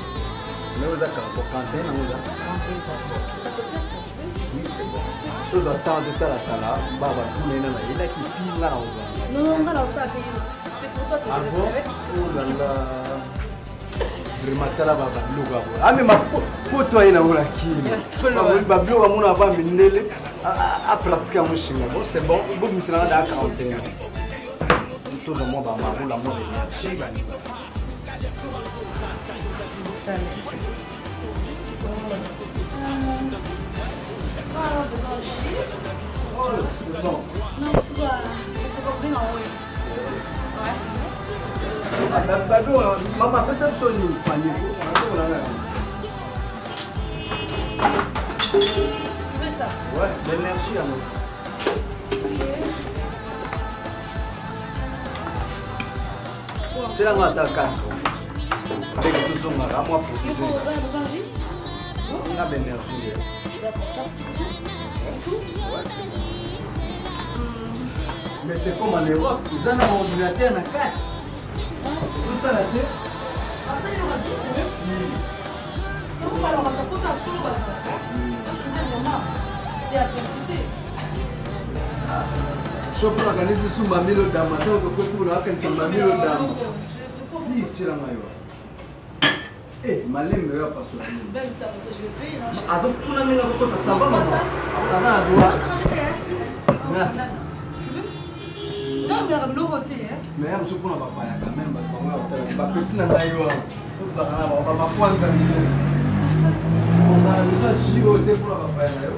Mais oza 41 nango oza. Oui, c'est bon. Tozwa temps totalatala ba batuna ye na nayelaki pi nga na kozwa na ngai. Non, non, nga na osala te. C'est pour toi que Ah je bon? vais Oh là là. Vraiment tala ba babiloko ya boye. Amema poto aye nango na kini. Ya solo, Ba- Babiloko amona ba mindele apratike yango shinga. Bon, c'est bon. Bobimisela nga daa 41. Tozwa mwa bamarula mwa baénergie baninga. Oh, c'est bon. Non, toi, je t'ai compris, non, oui. Ouais. Babiloko, mama apesa biso nini panier Babiloko na ngai. Tu veux ça? Ouais, l'énergie yango. Tielanga ata 4 ndenge tozongaka mwa provision Vous avez besoin de jus? nga baénergie D'accord. Ça, c'est tout? Ouais, c'est bon. Mais c'est comme en Europe, ils ont un ordinateur na kati. Totala te. Ah, ça, il aura dit. Si. Donc, alors, on va poser un solo, bah, je faisais vraiment. C'est la félicité. So mpo nakanisi su mamilo dama ntango tokoti kuna akanisa mamilo dama. Si tielanga yo. Eh, malembe oyo apaso. Même ça, comme ça, je vais payer. non, Azo kuna ndenge akokota ça va mama. Ça Aza na droit. Attends, j'étais, hein. Na. Non, mais la beauté, hein. Mais ya mosusu mpona bapaya quand même bato bango ya kotala bapeti na ngai wana tozalaka na bango bamakwanza minene ozala besoin ji oyo te mpona bapaya na yo.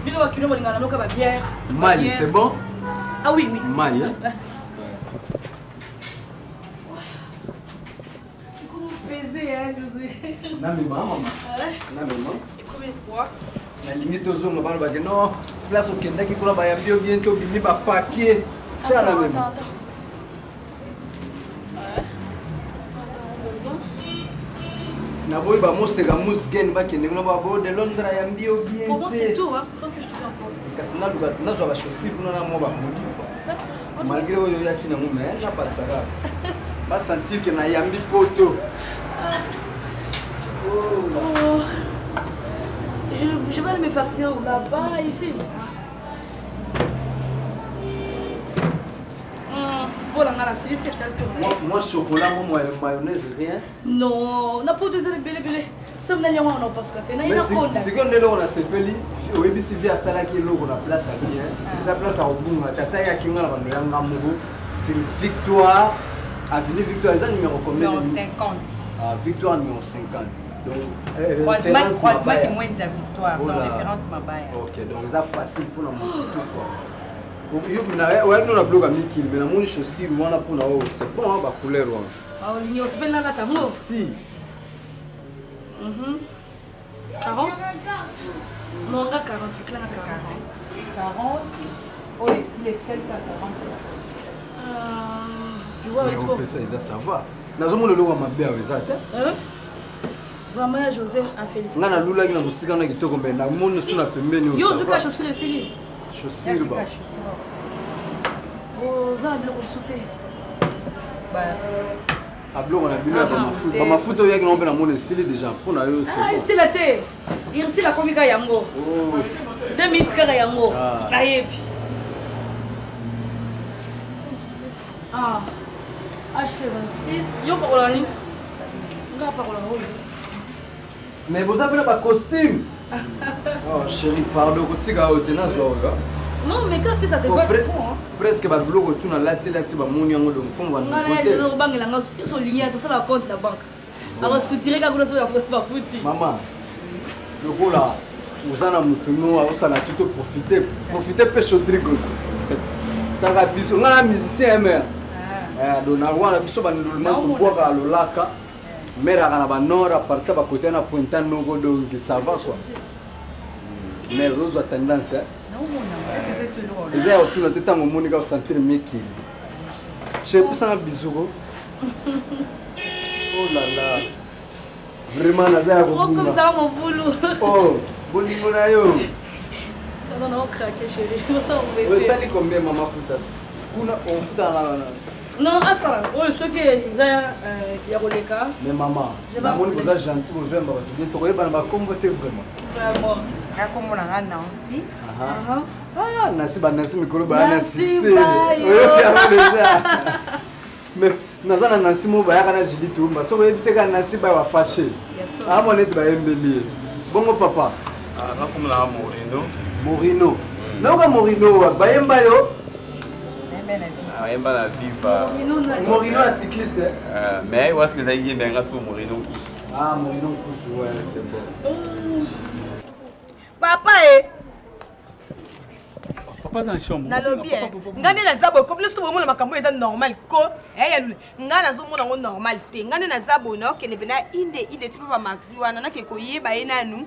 Bino bakino bolingana noka ba bière. Mai, c'est bon? Ah oui, oui. Mai, hein? Pesé, hein, José. Namema mama. Ouais. Namema. C'est combien de poids? Nalingi tozonga bana bake non place okendaki kuna bayambi yo bien te obimi bapapier tia Attends, namema. attends, attends. Ouais. Besoin. Naboyi bamoseka musgen bakende kuna babo de Londres ayambi yo bien Pour moi, c'est te. tout, hein. Tant que je te fais encore. Kasi naluka nazwa bachaussure kuna na mwa babodi Ça, malgré oyo oyaki nango me napatisaka basentir ke nayambi poto. Oh. Je vais aller me faire là-bas, ici. mpo na ngai nasilisi etali to. Moi chocolat mo mayonnaise rien. Non, na poto eza ebelebele. Soki nali yango na opasuka te, naye nakonda. Sikoyo nde eloko nasepeli, oyebisi vie asalaki eloko na place ya bien. Eza place ya kobunga. Tata ye akinga na bando ya nga moko sur Victoire avenue Victoire eza numéro combien? Numéro 50. Ah, Victoire numéro 50. Donc, croisement, croisement qui moins de victoire. Donc, référence Mabaya. Ok, donc ça facile pour la moto quoi. Yo na ouais non na bloc à mikili mais na moni chaussure wana pour na oh c'est bon hein ba couleur wana. Ah, olingi osepeli nalata yango? Si. 40? Non, nga 40, eklanga 40. 40. Oyo esili etikali kaka 40. Mais opesa eza ça va. Nazomona eloko ya mabe awa eza te. Vraiment ya José a félicité. Nga nalulaki na mosika na kitoko mais namoni so na pembeni. Yo ozwika chaussure esili? Chaussure ba. Oza na biloko mosusu te. Babiloko na bino ya bamafuta. Bamafuta oyo yaki nango mpe namoni esili déjà mpo na yo. Ah, esila te. Irsila akomi kaka yango. 2 minutes kaka yango. Nayebi. Ah. HT26. Yo pakola nini? Nga pakola oyo. Mais boza mpe na bacostume. Oh chérie, pardon, kotika oyo te nazwa oyo. Non, mais quand ça te va bon, hein. Presque ba biloko tout na lati lati ba moni yango donc fond ba nouveauté. Nga na bangela nga so lingi to sala compte na banque. Ako soutirer ka kuna so ya ba futi. Maman, lokola oza na motu no aosala tuto profite profite mpe chodrigo taka biso ngai na musicien mare donc na wana biso bandolima tobwaka lolaka mare aka na banord apartir bakote na pointa noko donc ça va quoi mais ozwa tendance eza ya kotuna te ntango omoni ka osentir mikili chepesanga bizuko oh là là vraiment naza ya kobunga mobulu oh bolingo na yo osali combien mama futa kuna ofutaka non asala oyo soki eza ya koleka. Mais mama, namoni boza gentil, bozoyamba bato bien, tokoyebana bakombo te vraiment. Vraiment nga kombo na nga Nancy. Ah, Nancy, ba Nancy mikolo baya na succès oyoki yango déjà. Mais naza na Nancy moko bayaka na Julie Tumba, soki oyebisi kaka Nancy baya bafashe amona neti bayembeli ye bongo papa. Nga kombo na nga Morino. Morino, nayoka Morino bayemba yo. Ayemba na Viva. Morino ya cycliste. Mais waske ezalaki ye me nga siko Morino Nkusu. Ah, Morino Nkusu, ouais, c'est bon. Papa e. Papa aza na chambre. Nalobi e. Nga nde naza boye, komi nyonso bomona makambo eza normal ko. Eh ya lule, nga nazomona yango normal te. Nga nde naza boye, naokende mpe na inde inde ti papa Maxi wana nake koyeba ye nanu.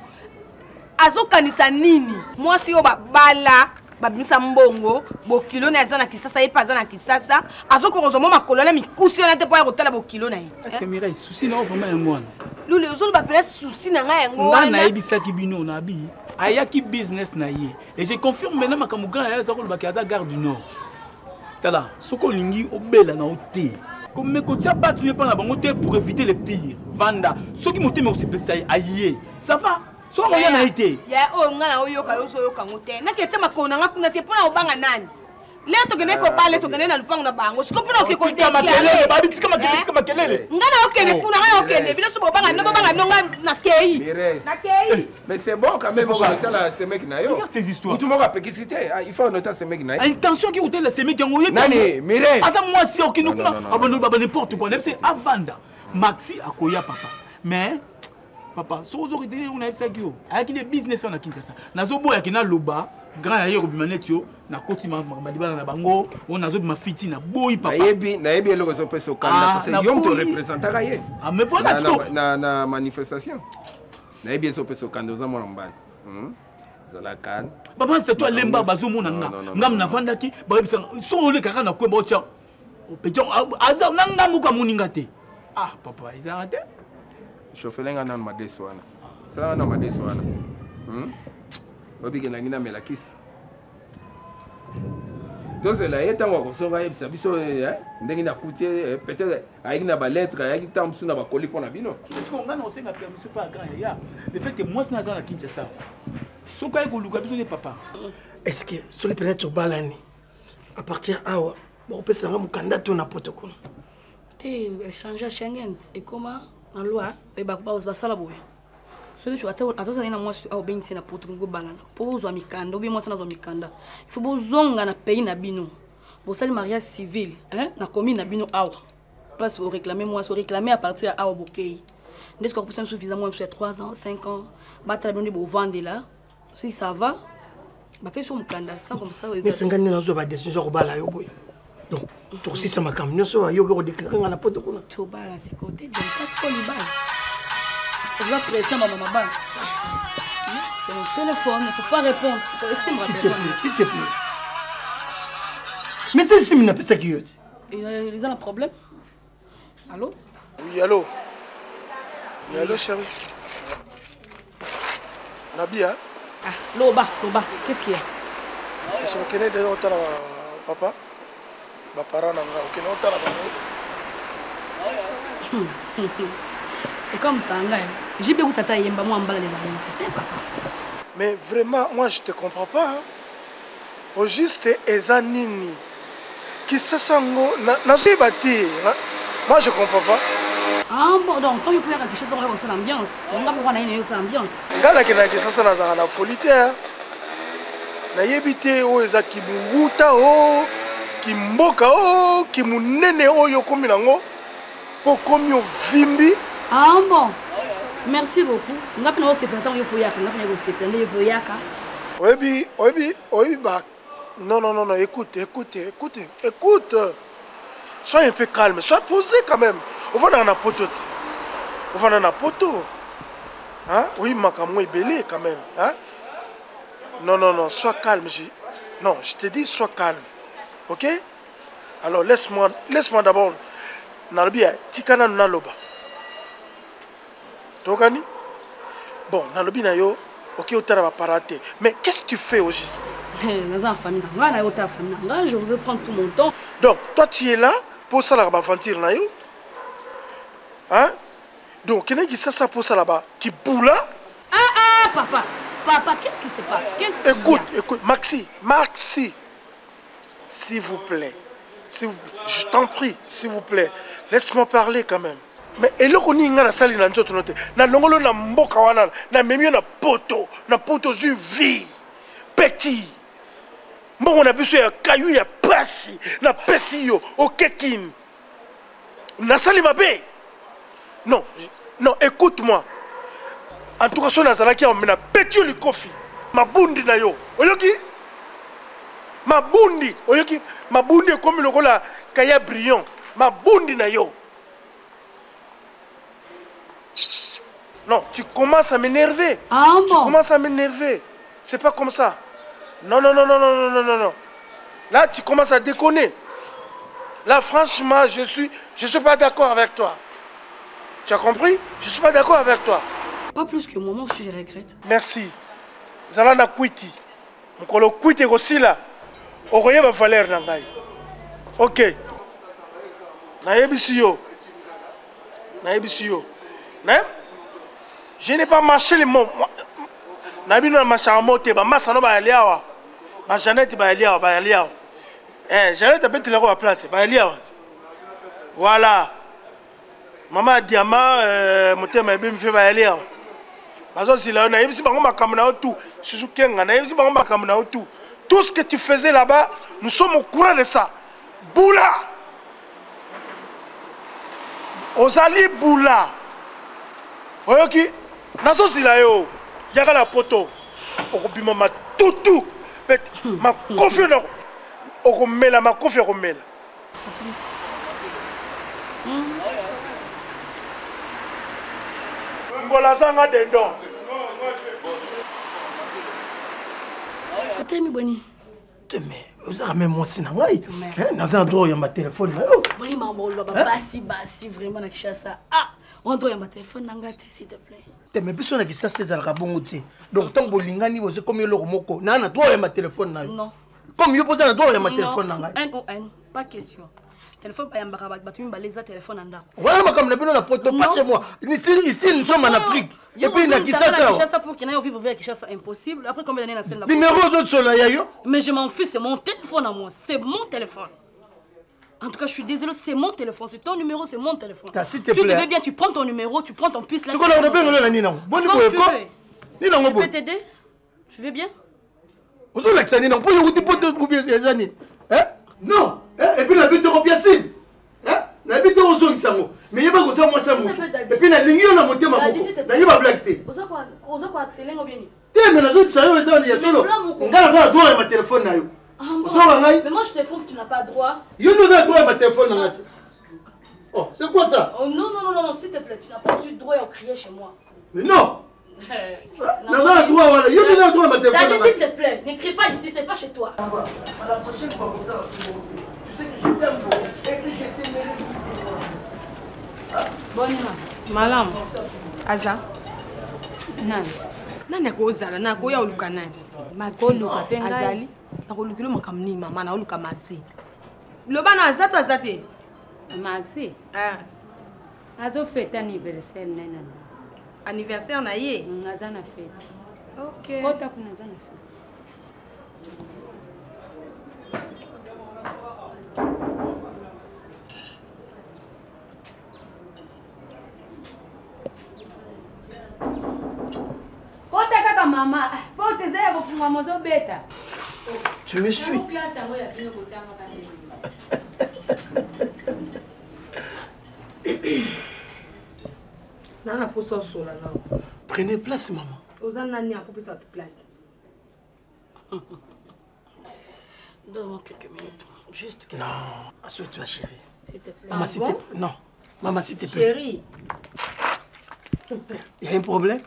Azokanisa nini? Mwasi oyo babala babimisa mbongo, bokilo na ye aza na Kisasa, ye mpe aza na Kisasa, azokoka kozwa mwa makolo na mikusi wana te mpo aya kotala bokilo na ye. Est-ce que Mireille, souci na yo vraiment yango wana? Lule, ozoloba mpenza souci na ngai yango Nga wana. nayebisaki bino na bi ayaki business na ye et je confirme maintenant makambo grand ya aza kolobaki aza gare du Nord. Tala, soki olingi obela na yo te, komeka kotia bato ye mpa na bango te pour éviter le pire. Vanda, soki motema ekosepelisa ye aye, ça va. Soki oya na ye te. Ya oyo ngai na oyoka yo ozoyoka yango te. Nake tia makolo na ngai kuna te mpo na kobanga nani? Leo tokende kobale, tokende na lupango na bango. Sikoyo mpona oke Tika makelele, babi tika makelele, tika makelele. Ngai na okende kuna, ngai okende. Bino so bobanga bino, bobanga bino, ngai nakei. Nakei. Mais c'est bon quand même, otala semeki na yo. Regarde ces histoires. Mutu moko apekisi te, il faut nota semeki na ye. Intention ki kotala semeki yango oyebi. Nani? Mireille. Aza mwasi okende kuna, abando baba n'importe quoi. Nayebisi avanda. Maxi akoya papa. Mais papa, soki ozo retenir eloko nayebisaki yo, ayaki nde business wana na Kinshasa. Nazoboyaki naloba grand ya ye kobima neti yo, nakoti makambo ya libala na bango, oyo nazobima fiti na boyi papa. Nayebi, nayebi eloko ezopesa okanda parce que yo moto représentaka ye. Ah, mais voilà, na, na manifestation. Nayebi ezopesa okanda, oza mwana mobali. Zala calme. Papa, c'est toi lemba bazomona nga. Nga navandaki, bayebisa soki olekaka na kwemba otya petit aza na nga moko amoni nga te. Ah papa, ezalaka te. Chauffele nga nanu madesu wana. Sala nanu madesu wana. Obike nangi namela kisi. Tozela ye ntango akosonga ayebisa biso ndenge nakuti ye, peut-être ayaki na balettre, ayaki ntango mosusu na bakoli mpo na bino. Sikoyo ngai na kosenga permission mpa ya grand yaya, le fait que mwasi na aza na Kinshasa, soki aye koluka biso nde papa. Est-ce que soki peut-être tobalani à partir awa? Bakopesa nga mokanda to na poto kuna. Te échange Schengen ekoma na loi e basala boye. Soki ata ozali na mwasi awa obengisi na poto bobalana mpo ozwa mikanda obi mwasi nazwa mikanda il faut bozonga na pays na bino bosali mariage civil hein, na commune na bino awa place oréclame mwasi oréclame à partir ya awa bokei nde soki akopesa biso visa mwa biso ya 3 ans 5 ans batala bino nde bovandela si ça va bapesi yo mokanda sans comme ça neti ngai nde nazwa badecision ya kobala yo boye donc tokosisa makambo nyonso bayoki kodeklare ngai na poto kuna tobala sikoyo te donc kasi ko libala oza pression mama mabala. C'est mon téléphone, il ne faut pas répondre. S'il te plaît, s'il te plaît. Mais c'est simi napesaki yo ti. Eza na problème? Allô? Oui, allô? Oui, allô, chérie. Nabi, hein? Ah, loba, loba, qu'est-ce qu'il y a? Est-ce qu'on connaît déjà otala papa? Ba parents na nga, okende otala bango. C'est comme ça, ngai. JB ou tata yemba moi mbala lela te papa. Mais vraiment, moi je te comprends pas. Hein? Au juste eza nini? Kisasa ngo nazoyeba te. Moi je comprends pas. Ah bon, donc quand yo mpe yaka Kinshasa oyo osala ambiance. Nga moko na ye na yo osala ambiance. Nga nakendaka Kinshasa nazalaka na folie te. Nayebi te oyo eza kibuwuta o kimboka o kimunene oyo okomi nango mpo okomi ovimbi. Ah bon. Merci beaucoup. Nga mpe naosepela ntango yo mpo oyaka, nga mpe naye kosepela nde yo mpe oyaka. Oyebi, oyebi, oyebi ba Non, non, non, non, écoute, écoute, écoute, écoute. Sois un peu calme, sois posé quand même. On va dans la poto. On va dans la poto. Hein? Oui, makambo ebele quand même. Hein? Non, non, non, sois calme. Je... Non, je te dis, sois calme. Ok? Alors, laisse-moi laisse-moi d'abord. Nalobi, tika nanu naloba. Tokani? Bon, nalobi na yo, ok, otala ba parents te. Mais qu'est-ce que tu fais au juste? Naza na famille na ngai, na yo otala famille na ngai, je veux prendre tout mon temps. Donc, toi tu es là pour ça ba aventure na yo. Hein? Donc, kene ki sasa pour ça là-bas, qui boula? Ah ah, papa. Papa, qu'est-ce qui se passe? Qu'est-ce Écoute, écoute, Maxi, Maxi. S'il vous plaît. S'il vous plaît. Je t'en prie, s'il vous plaît. Laisse-moi parler quand même. Mais eloko nini ngai nasali na nzoto no te nalongolo na mboka wana namemi yo na poto na poto ozwi vie petit mbongo na biso ya kayu ya pasi napesi yo okekini nasali mabe non non écoute-moi en tout cas so nazalaki awa me nabeti yo likofi mabundi na yo oyoki mabundi oyoki mabundi ekomi lokola kaya brillant mabundi na yo. Non, tu commences à m'énerver. Ah bon? Tu commences à m'énerver. C'est pas comme ça. Non, non, non, non, non, non, non, non. Là, tu commences à déconner. Là, franchement, je suis pas d'accord avec toi. Tu as compris? Je suis pas d'accord avec toi. Pas plus que moi, moi aussi je regrette. Merci. Zala na kwiti. Mokolo kwiti ekosila, okoyeba valeur na ngai. Ok. Nayebisi yo. Nayebisi yo. Na je n'ai pas marché les mots. Na bino na mashaka mo te, ba masa no ba yali awa. Ba Jeannette ba yali awa, ba yali awa. Eh, Jeannette abetela ko ba plante, ba yali awa. Voilà. Mama Diamant, motema ebemi fe ba yali awa. Bazosila yo, nayebisi bango makambo na yo tout. Susu Kenga, nayebisi bango makambo na yo tout. Tout ce que tu faisais là-bas, nous sommes au courant de ça. Boula! Ozali boula. Oyoki, nazosila yo. Yaka na poto. Okobima matutu. Pet, makofi na okomela makofi okomela. Ngola azanga dendon. Otelemi boni? Te mais ozaka meme mwasi na ngai. Naza na droit oyamba telefone na yo. Boni makambo oloba ba basi basi vraiment na Kinshasa. Ah, on droit oyamba telefone na ngai te s'il te plaît. Te mais biso na Kinshasa ezalaka bongo te. Donc ntango bolingani bozo komi eloko moko, na na droit oyamba telefone na yo. Non. Comme yo poza na droit oyamba telefone na ngai. N O N, pas question. Téléphone bayambaka bato bato mibale eza téléphone na ndako. Voilà makambo na bino na poto, pas chez moi. Ici, ici nous sommes en Afrique. Et puis na Kinshasa. Kinshasa pour qu'il n'aille vivre à Kinshasa impossible. Après combien d'années na scène là? Numéro ozo sola ya yo. Mais je m'en fiche, c'est mon téléphone à moi, c'est mon téléphone. En tout cas, je suis désolée, c'est mon téléphone, c'est ton numéro, c'est mon téléphone. Ta, s'il te Si tu plaît. veux bien, tu prends ton numéro, tu prends ton puce là. sikoyo nakobenga na nini nango boni Comme boye tu ko veux. nini nango Je peux boye t'aider Tu veux bien ozolakisa nini nango mpo yokuti mpo te eza nini Eh? non Eh, et puis nayebi te kopia sim nayebi te ozongisa yango mais yeba koza mwasi ya motu et puis nalingi yo na motema Daddy, moko s'il te plaît. nalingi bablage te Oza quoi Oza quoi accélérer ou bien ni te me nazobisa yo eza ya solo ngai naza na droit ya batelefone na yo Ah bon ozonga ngai Mais moi je te fonds que tu n'as pas droit. yo nde oza na droit ya batelefone na ngai te oh c'est quoi ça Oh non, non, non, non, non, s'il te plaît, tu n'as pas du droit à crier chez moi. mais non naza na droit wana yo nde oza na droit ya batelefone na Daddy, ngai s'il te plaît, ne crie pas ici, c'est pas chez toi. À la prochaine fois, comme ça, tu sais que je t'aime beaucoup et puis je t'aimerai. Boni malamu aza nani nani akozala na akoya oluka nani Maxi. Koluka mpe ngai. azali nakolukilo makambo nini mama naoluka maxi loba na aza to aza te maxi azofete anniversaire na ye na ndako. anniversaire na ye aza na fete ok kota kuna aza na fete kota kaka mama Ah, porte eza ya kofungwama ozobeta Tu me suis. Yango classe yango ya bino kotangaka ndenge naa na posa osola nao Prenez place, maman. oza nani akopesa bato place Donne-moi quelques minutes. Juste quelques Non, assure-toi, chérie. S'il te plaît. Maman, s'il te plaît. Non. Maman, s'il te plaît. chéri Il y a un problème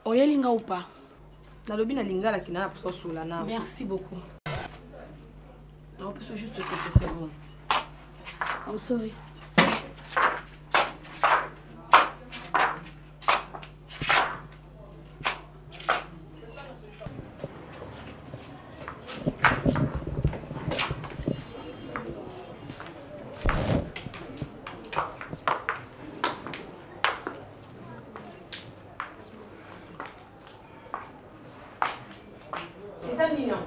Oyeli nga ou pas nalobi na lingala kina na posa osola nao Merci beaucoup. En plus, juste quelques secondes. I'm sorry. eza nini yango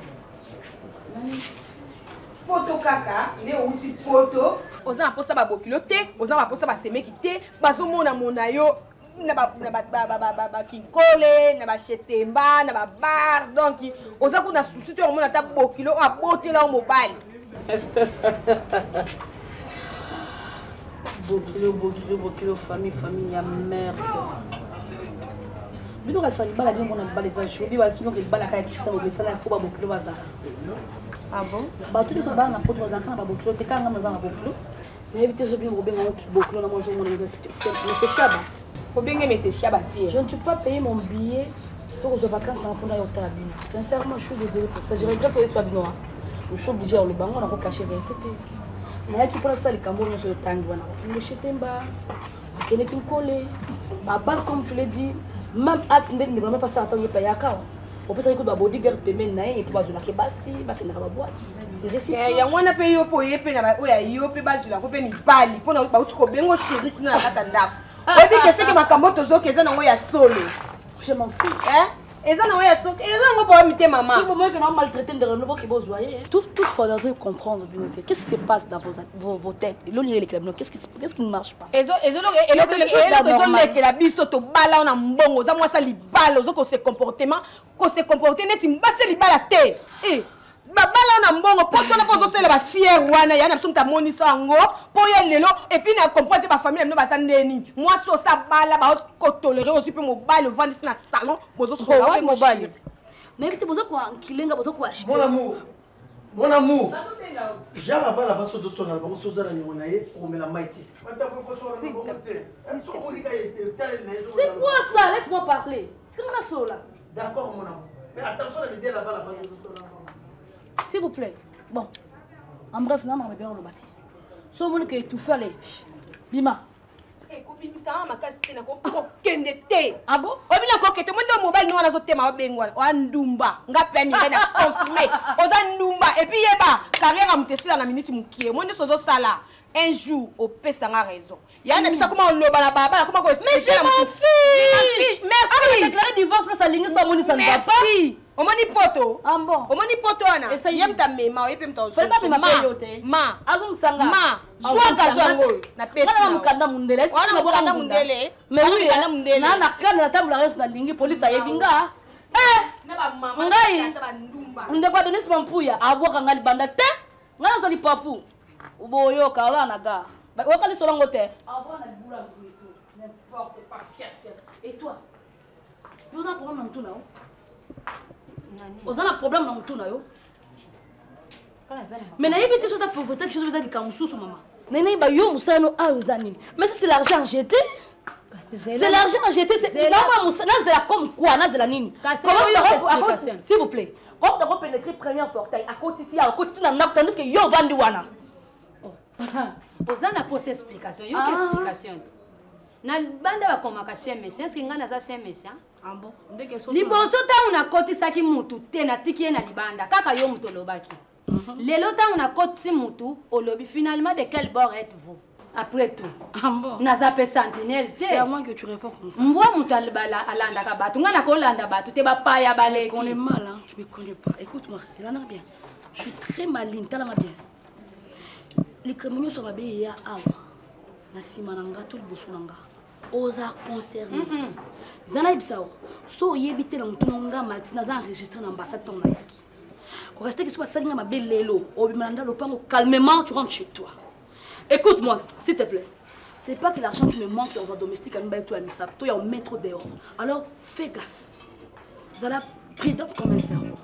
poto kaka nde outi poto oza na mposa babokilo te oza na mposa basemeki te bazomonamona yo na bakinkole na bashetemba na babar donc oza kuna susi te omona ata bokilo oyo abotela yo mobali Bokilo, bokilo, bokilo, famille, famille, ya merde. bino kasi libala bino mona libala eza jour bi basi bino libala kaka kisa bomesana ya fo babokilo bazala bato nyonso baa na poto bazalaka na babokilo te kaka nga naza na bokilo nayebi te so bino kobenga ngo kibokilo na mwa ozomona eza spécial mais c'est chaba kobenge mais c'est chaba te je ne suis pas payé mon billet to kozwa vacance nanga mpona yo otala bino sincèrement je suis désolé pour ça je regrette oyesi pa bino wa je suis obligé ya koloba ngo nakocache vérité te nayaki mpona sala likambo nyonso otangi wana kokende shetemba kokendeki nkole babar comme tu l'as dit même acte nde ndeko na mpasaka ntango yepa yaka awa opesaki kutu babodyguard pembeni na ye epo bazwelaki basi bakendaka baboite c'est réciproque yango wana mpe yo mpo oye mpe na ba- oyo ya yo mpe bazwelako mpe mibali mpona bauti kobengo chéri kuna na kati ya ndako oyebi ke seke makambo tozoki eza nango ya solo je m'en fiche eza nango ya solo eza nango mpo mitema mama Si vous voyez que nous maltraité de Renaud qui vous voyez, toutefois, dans comprendre, qu'est-ce qui se passe dans vos têtes? Qu'est-ce qui ne marche pas? Eloko ezolekela biso tobala na mbongo oza mwasi ya libala ozo kose comportement kose comporte neti mbasi ya libala te babala na mbongo mpo tona mpo ozosalela bafiere wana ya na biso moto amonisa yango mpo ya lelo epuis na comprendre te bafamille na bino baza ndeni mwasi osa bala bakotolere ozwi mpe mobali ovandisi na salon bozosola mpe mobali nayebi te boza koankilenga boza Mon amour, mon amour. Jacques abala baso tozosonga na bango so oza na niongo na ye okomela mai te. C'est quoi ça? Laisse-moi parler. Tikanga sola. D'accord mon amour. Mais attention na midele abala baso tozosonga na bango. S'il vous plaît. Bon. En bref, na mama bébé lobati. So moni que étouffé allez. Bima. ekobimisaka makasi te nakokende te oyebi nakokende mo nde mobali no wana azotema babengi wana oya ndumba nga mpe mingai na confirme oza ndumba epuis yeba carrière ya moto esila na minute mokie mo nyonso ozosala un jour opesanga raison ya na biso akoma oloba na balabala akoma Mais je m'en fiche. Merci. Déclarer divorce place alingi so amoni ça ne va pas. Merci. Omoni poto? Omoni poto wana? Ye mutu amema oye mpe mutu Fallait pas mema pe yo te. Ma. Azongisanga. Ma. Zwaka zwa yango oyo. Na peti. Wana mukanda mundele. Wana mukanda mundele. Mais Wana oui. mukanda mundele. Na na kanda natambolaka nyonso nalingi polisi ayebi nga. Eh! Na ba mama Ngai. tata ba ndumba. Ndeko Adonis Mampuya abwaka nga libanda te. Ngai nazwa lipapu. Boyoka ola na gare. Oyoka lisolo yango te. Avant na libula tout. N'importe pas fier fier. Et toi? Yo oza na problème na mutu na yo? Oza na problème na mutu na yo? Mais nayebi te soki eza pauvreté quelque chose eza likambo mosusu mama. Nayebi yo mosala no awa eza nini? Mais ça c'est l'argent jeté. C'est l'argent jeté. Nazela comme quoi? Nazela nini? S'il vous plaît. Comme toko pénétrer première portail, akotiti awa, akotiti na ndako tandis que yo ovandi wana. Oza na posa explication, yoki explication te. Na banda bakomaka chien méchant, est-ce que ngai naza chien méchant? Ah bon? Liboso ntango nakotisaki mutu te, natiki ye na libanda, kaka yo mutu olobaki. Lelo ntango nakotisi mutu, olobi finalement de quel bord êtes-vous? Après tout, ah bon? Naza pe sentinelle te. C'est à moi que tu réponds comme ça. Mbwa mutu alandaka bato, ngai nakolanda bato te, bapaya baleki. Tu me connais mal, hein? Tu me connais pas. Écoute-moi, elanda bien. Je suis très maligne, talanga bien. Likambo nyonso mabe eya awa na nsima na nga to liboso na nga oza concerné. Eza nayebisa yo so oyebi te na motu na nga Maxi naza enregistré na ambassade ntango nayaki oresteki so basali nga mabe lelo obima na nda lopango calmement, tu rentres chez toi. Écoute-moi s'il te plaît, c'est pas que l'argent qui me manque dans un domestique à mibale to ya misato to ya mettre dehors. Alors fais gaffe, zala prudente comme un cerveau.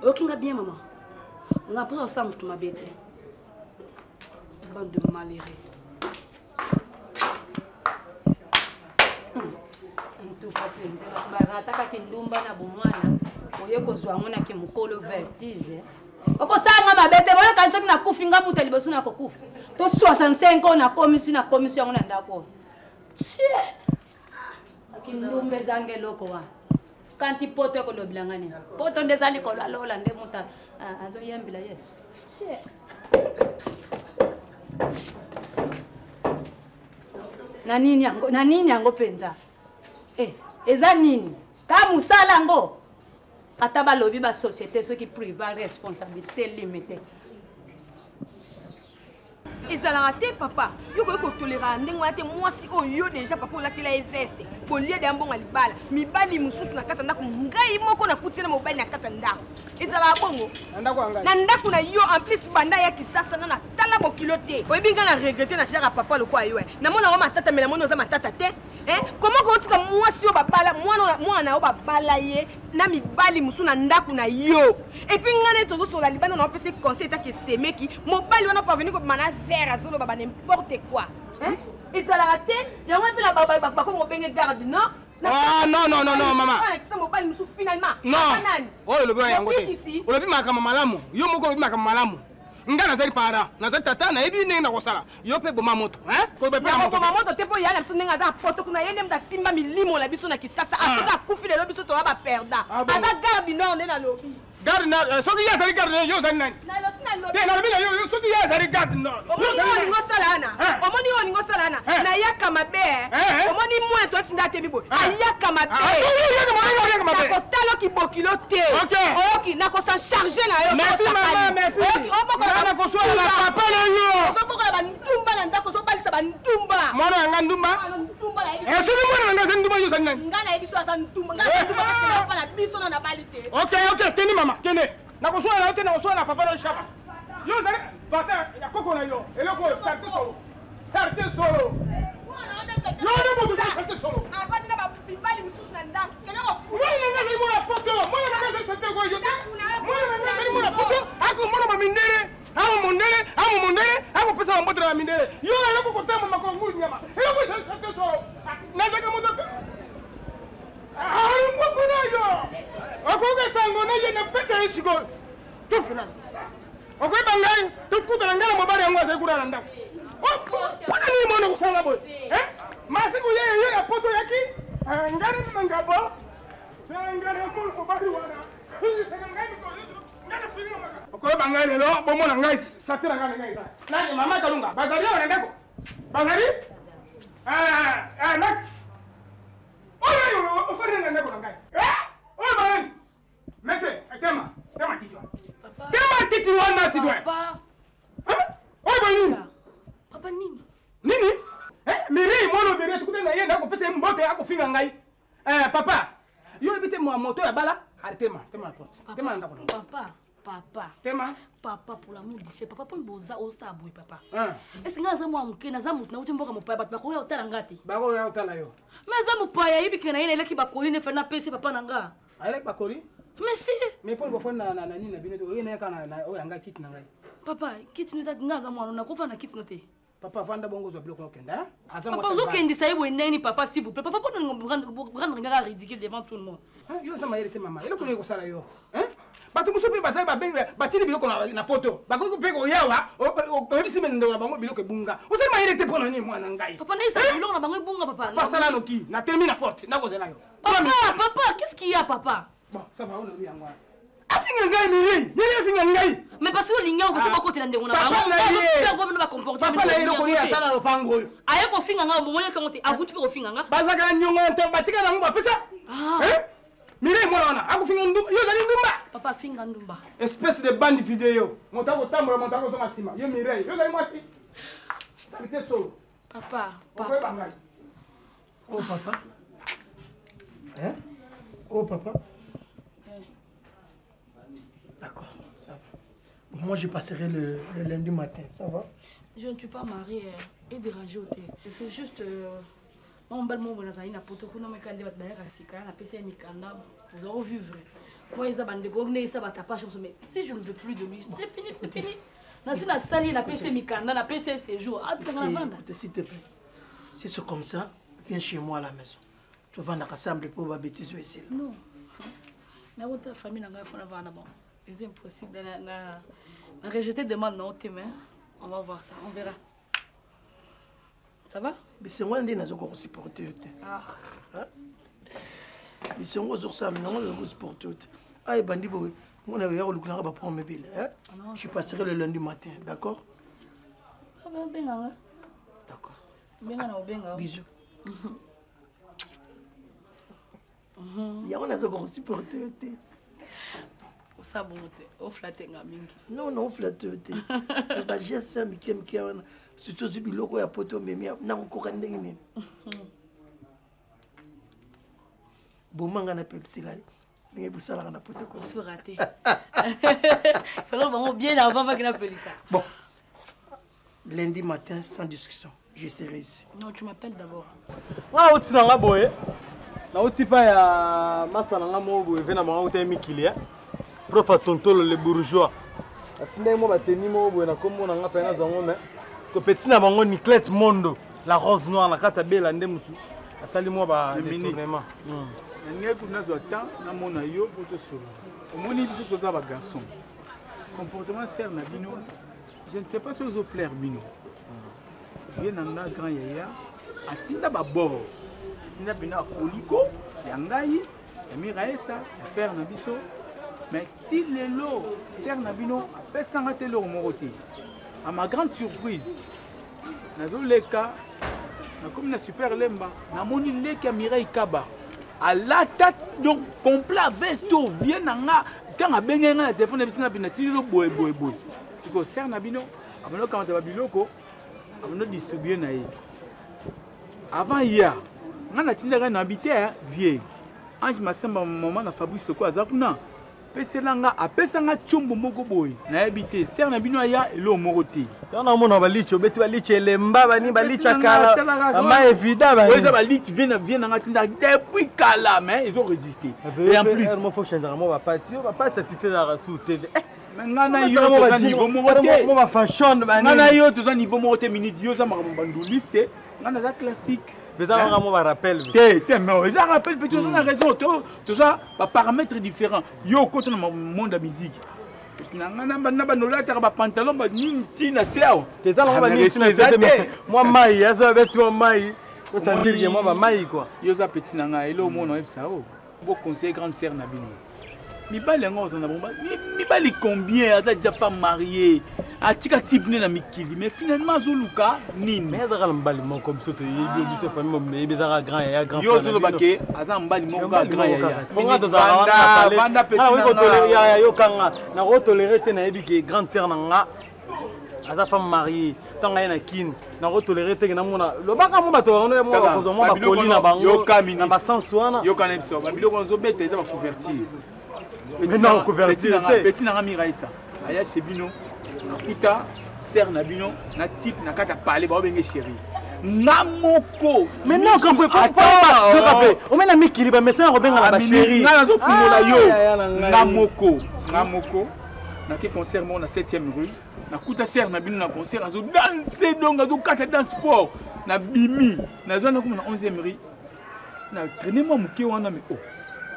Oyoki nga bien mama, naza mposa kosala motu mabe te. Bande de malheureux. Ntuka mpenza barataka kindumba na bomwana, oye kozwa yango na kimokolo vertige. Okosala nga mabe te, boyoka soki nakufi nga mutu ya liboso nakokufa to 65 oyo nakomisi nakomisi yango na ndako oyo. Tie! Kindumba ezanga eloko wana. Kanti poto ekolobela nga nini? Poto nde eza likolo alola nde moto azoyembela Yesu. Tie! Na nini yango, na nini yango mpenza? Eza nini? Ka mosala yango? Ata balobi ba société soki priva responsabilité limitée. Ezalaka te papa, yo koki kotolera ndenge wana te. Mwasi oyo yo deja papa olatela ye veste, bolie deya mbongo ya libala, mibali mosusu na kati ya ndako. Ngai moko nakuti na mobali na kati ya ndako, ezalaka bongo na ndako na yo. En plus banda ya Kisasa na natala bokilo te. Oyebi ngai na regrete na genre ya papa lokola yo. Namona yango matata, me namoni oza matata te. Comment kotika mwasi oyo babala mwana oyo babala ye na mibali mosusu na ndako na yo? Et puis ngai nde tozosola libanda na opesi conseil etaki esemeki mobali wana parvenu kobima na verre, azoloba ba n'importe quoi. Ezalaka te yango mpe na bakongo obenge garde non. Ah non non non non mama. Alakisa mobali mosusu finalement. Non. Oyo olobi wana yango te. Olobi makambo malamu. Yo moko olobi makambo malamu. Nga nazali para, nazali tata, nayebi ndenge nakosala. Yo mpe boma moto, hein? Koloba mpe na moto. Nakoboma moto te mpo ya na biso ndenge aza poto kuna, ye nde moto asimba milimo na biso na Kisasa. Asoki akufi lelo biso toya baperda. Aza garde du nord nde nalobi. Garde nord, soki ye azali garde nord, yo ozali nani? Nalobi, nalobi. Te, nalobi na yo, soki ye azali garde nord. Omoni oyo olingi osala wana? Omoni oyo olingi osala wana? Nayaka mabe, eh. Omoni mwana to atinda atemi boye. Ayaka mabe. Nakotala kibokilo te. Oyoki, nakosa charge na yo. Merci mama, merci. Oyoki, obokola Nga nakosuala na papa na yo. Ozobokola bandumba na ndako, ozobalisa bandumba. Mwana na nga ndumba? Ndumba na yebi. Soki mwana na nga azali ndumba, yo ozali nani? Nga nayebi so aza ndumba. Nga aza ndumba parce que papa na biso na nabali te. Ok, ok, kende mama, kende. Nakosuala na yo te, nakosuala na papa na yo Shaba. Yo ozali papa ya koko na yo. Eloko oyo, sarte solo. Sarte solo. Yo nde moto ozali sarte solo. Avandi na mibali mosusu na ndako. Kende kokuta. Mwana na nga azali mwana poto. Mwana na nga azali sarte oyo yo te. Mwana na nga azali mwana poto. Akomona ba mindele. Awa mondele, awa mondele, akopesa ba mbote na ba mindele. Yo eloko kotamba makolo ngulu nyama. Eloko ezali sarte solo. Nazalaka moto pe. Alongwa kuna yo. Okoyoka sango na ye na peta ye sikoyo. Tofuna. Okoyeba ngai, tokutana ngai na mobali yango azali kuna na ndako. Mpona nini mwana kosala boye? Masiku ye ye na poto yaki, ngai na ngabo. Ngai na mobali wana. Ngai mikolo nyonso, ngai na fini okoyeba ngai lelo bomona ngai sate na ngai na ngai eza. Nani mama Kalunga bazali awa na ndako? Bazali? Max. Oyo ofandi na ndako na ngai. Oyo banani? Mese, tema, tema kiti wana. Tema kiti wana citoyen. Papa. Oyo boye nini? Papa nini? Nini? Eh, Mireille mwana Mireille tukutana na ye na kopesa ye mbote akofinga ngai. Eh, papa, yo oyebi te mwa moto ya bala? Ali tema, tema na porte. Tema na ndako na. Papa, papa. Tema. Papa pour l'amour du ciel, papa poni boza osala boye papa. Est-ce que nga naza mwa moke naza moto nauti mboka mopaya bato bakoya kotala nga te. Bakoya kotala yo. Mais aza mopaya ayebi ke na ye naelaki bakoli ne fai napesi papa na nga. Ayelaki bakoli? Mais si. Mais poni bofandi na na nini na bino te oye na ye kaka na oyo ya ngai kiti na ngai. Papa, kiti no eza nga aza mwana nakofanda na kiti no te. Papa vanda bongo ozwa biloko okenda. Aza Papa mwasi ya libala. ozokendisa ye boye ndenge nini papa s'il vous plaît papa mpona rendre nga ridicule devant tout le monde. Hein, yo oza mayele te mama eloko nini ekosala yo Hein? bato mosusu mpe bazali babengi batindi biloko na poto bakoki mpe koyawa oyebisi me ndeko na bango biloko ebunga ozali mayele te mpo na nini mwana ngai Papa nayesa biloko na bango ebunga papa. pasala noki natelemi na porte nakozela yo Papa, papa, qu'est-ce qu'il y a papa? Bon, ça va, on a yango wana. Afinga ngai Mireille, Mireille afinga ngai. Mais parce que olingi yango parce que bakotela ndeko na Papa bango. na ye. Papa na ba Papa na ye eloko nini asala na lopango oyo. Aye kofinga nga bomoni kango te avuti mpe kofinga nga. Bazalaka na niongo ya ntembe batika nango bapesa. Hein? Mireille mwana wana akofinga ndumba, yo ozali ndumba. Papa afinga ndumba. Espèce de bande vidéo. Moto akotambola, moto akozonga nsima. Yo Mireille, yo ozali mwasi. Salite solo. Papa, Okoyeba ngai. Oh papa. Hein? Oh papa. D'accord, ça va. Bon, moi je passerai le, le lundi matin, ça va? Je ne suis pas mariée et dérangée au thé. C'est juste euh, mwa mobali moko boye nazali na poto kuna moka nde bato bayaka sika napesa ye mikanda toza kovivre mpo eza bandeko nde esa batapage moso mais si je ne veux plus de lui c'est fini c'est fini nasi nasali ye napesi ye mikanda napesi ye séjour atikanga na vanda Écoutez, s'il te plaît. Si c'est comme ça, viens chez moi à la maison. Tu vas ensemble pour ma bêtise ici. Non. nakota famille na ngai fona vanda na bango eza impossible na, na, na rejeter demande na yo te mais on va voir ça on verra ça va bisengo wana nde nazokoka kosupporte yo te ah. bisengo ozokosala nango nazokoka kosupporte yo te a ebandi boye mona oya kolukelanga baproblème ebele je passerai le lundi matin d'accord obenganga d'accord benga na obenga bisous yango nazokoka kosupporte yo te osala bongo te oflate nga mingi non non oflate yo te bageste ya mike mike wana surtout ozwi biloko ya poto omemi nakokoka ndenge nini boma nga napelisela yo ndenge bosalaka na poto osu rate falo bango bien avant baki napelisa bon lundi matin sans discussion je serai ici non tu m'appelles d'abord nga auti na nga boye nauti pa ya masa na nga moko boye ve na bango auta ye mikili ya prof ya tontolo le bourgeois atindaki mwa bateni moko boye na kombo na nga mpe nazwa yango me topeti na bango niclete mondo la rose noire na kati ya bela nde motu asali mwa ba détournement nalingaki kutu nazwa temps namona yo mpo tosolola omoni biso toza bagarçon comportement sere na bino je ne sais pas soki ezoplaire bino vie na nga grand yaya atinda babord atinda mpena akoliko ya ngai ya miraesa ya père na biso mais ti lelo sere na bino apesanga te eloko moko te à ma grande surprise nazoleka nakomi na super lemba namoni leki ya mireille kaba alata donc complet veste oyo vie na nga ntango abengaki nga na telefone na biso na bino natindi boye boye boye sikoyo sere na bino abanda okamata babiloko abanda distribue na ye avant ya nga natindaka na bi te vie ange masamba mama na fabrice loko aza kuna pesela nga apesa nga tiombo moko boye nayebi te sere na bino aya eloko moko te yango namona balichi obeti balichi elemba bani balichi ya kala mama evida bani eza balichi vie na vie na nga tinda depuis kala mais ezo résister et en plus mo faut changer mo bapati yo bapati atise ezalaka su te mais nga na yo toza niveau moko te mo bafashion bani nga na yo toza niveau moko te minute yo oza makambo banduliste nga naza classique eza kaka mo barappel te te mais eza rappel mpe toza na raison toza baparamètre différent yo okota na monde ya musique na nga na bando olataka bapantalon banini ntina se awa eza nango banini ntina se te mwa mai aza babeti mwa mai osandirke mwa bamai kua yo oza petit na ngai eloko mona oyebisa o boconseille grande sœur na bino mibali yango ozala na bango mibali combien aza déjà femme mariée? Atika type ne na mikili mais finalement azoluka nini? Mais azaka na mobali moko biso toyebi biso famille mobimba yebi ezaka grand yaya grand Yo ozoloba ke aza na mobali moko kaka grand yaya. Bonga tozalaka wana na palais. Vanda petit Nga nakoki na kotolere- nga. ya- ya, yokanga nakotolere te nayebi ke grande sœur na nga aza femme mariée ntango aye na kine nakotolere te ke namona lobaka mo bato bango mo Tala, bakozwa mwa babiloko bakoli na bango yoka na basense wana yoka na biso babiloko ozobeta eza bacouverture Mais non, couverture te. petit nanga miraisa aya chez bino nakuta sere na bino na type na kati ya palais baobenge chéri nga moko mais non kampe omena na mikili bamesana kobenga na bachéri nga nazofungola yo nga nga moko nga moko nake concert moko na 7e rue nakuta sere na bino na concert azodanse donc azokata danse fort nabimi nazwa nakoma na 11e rue na traine mwa moke wana me o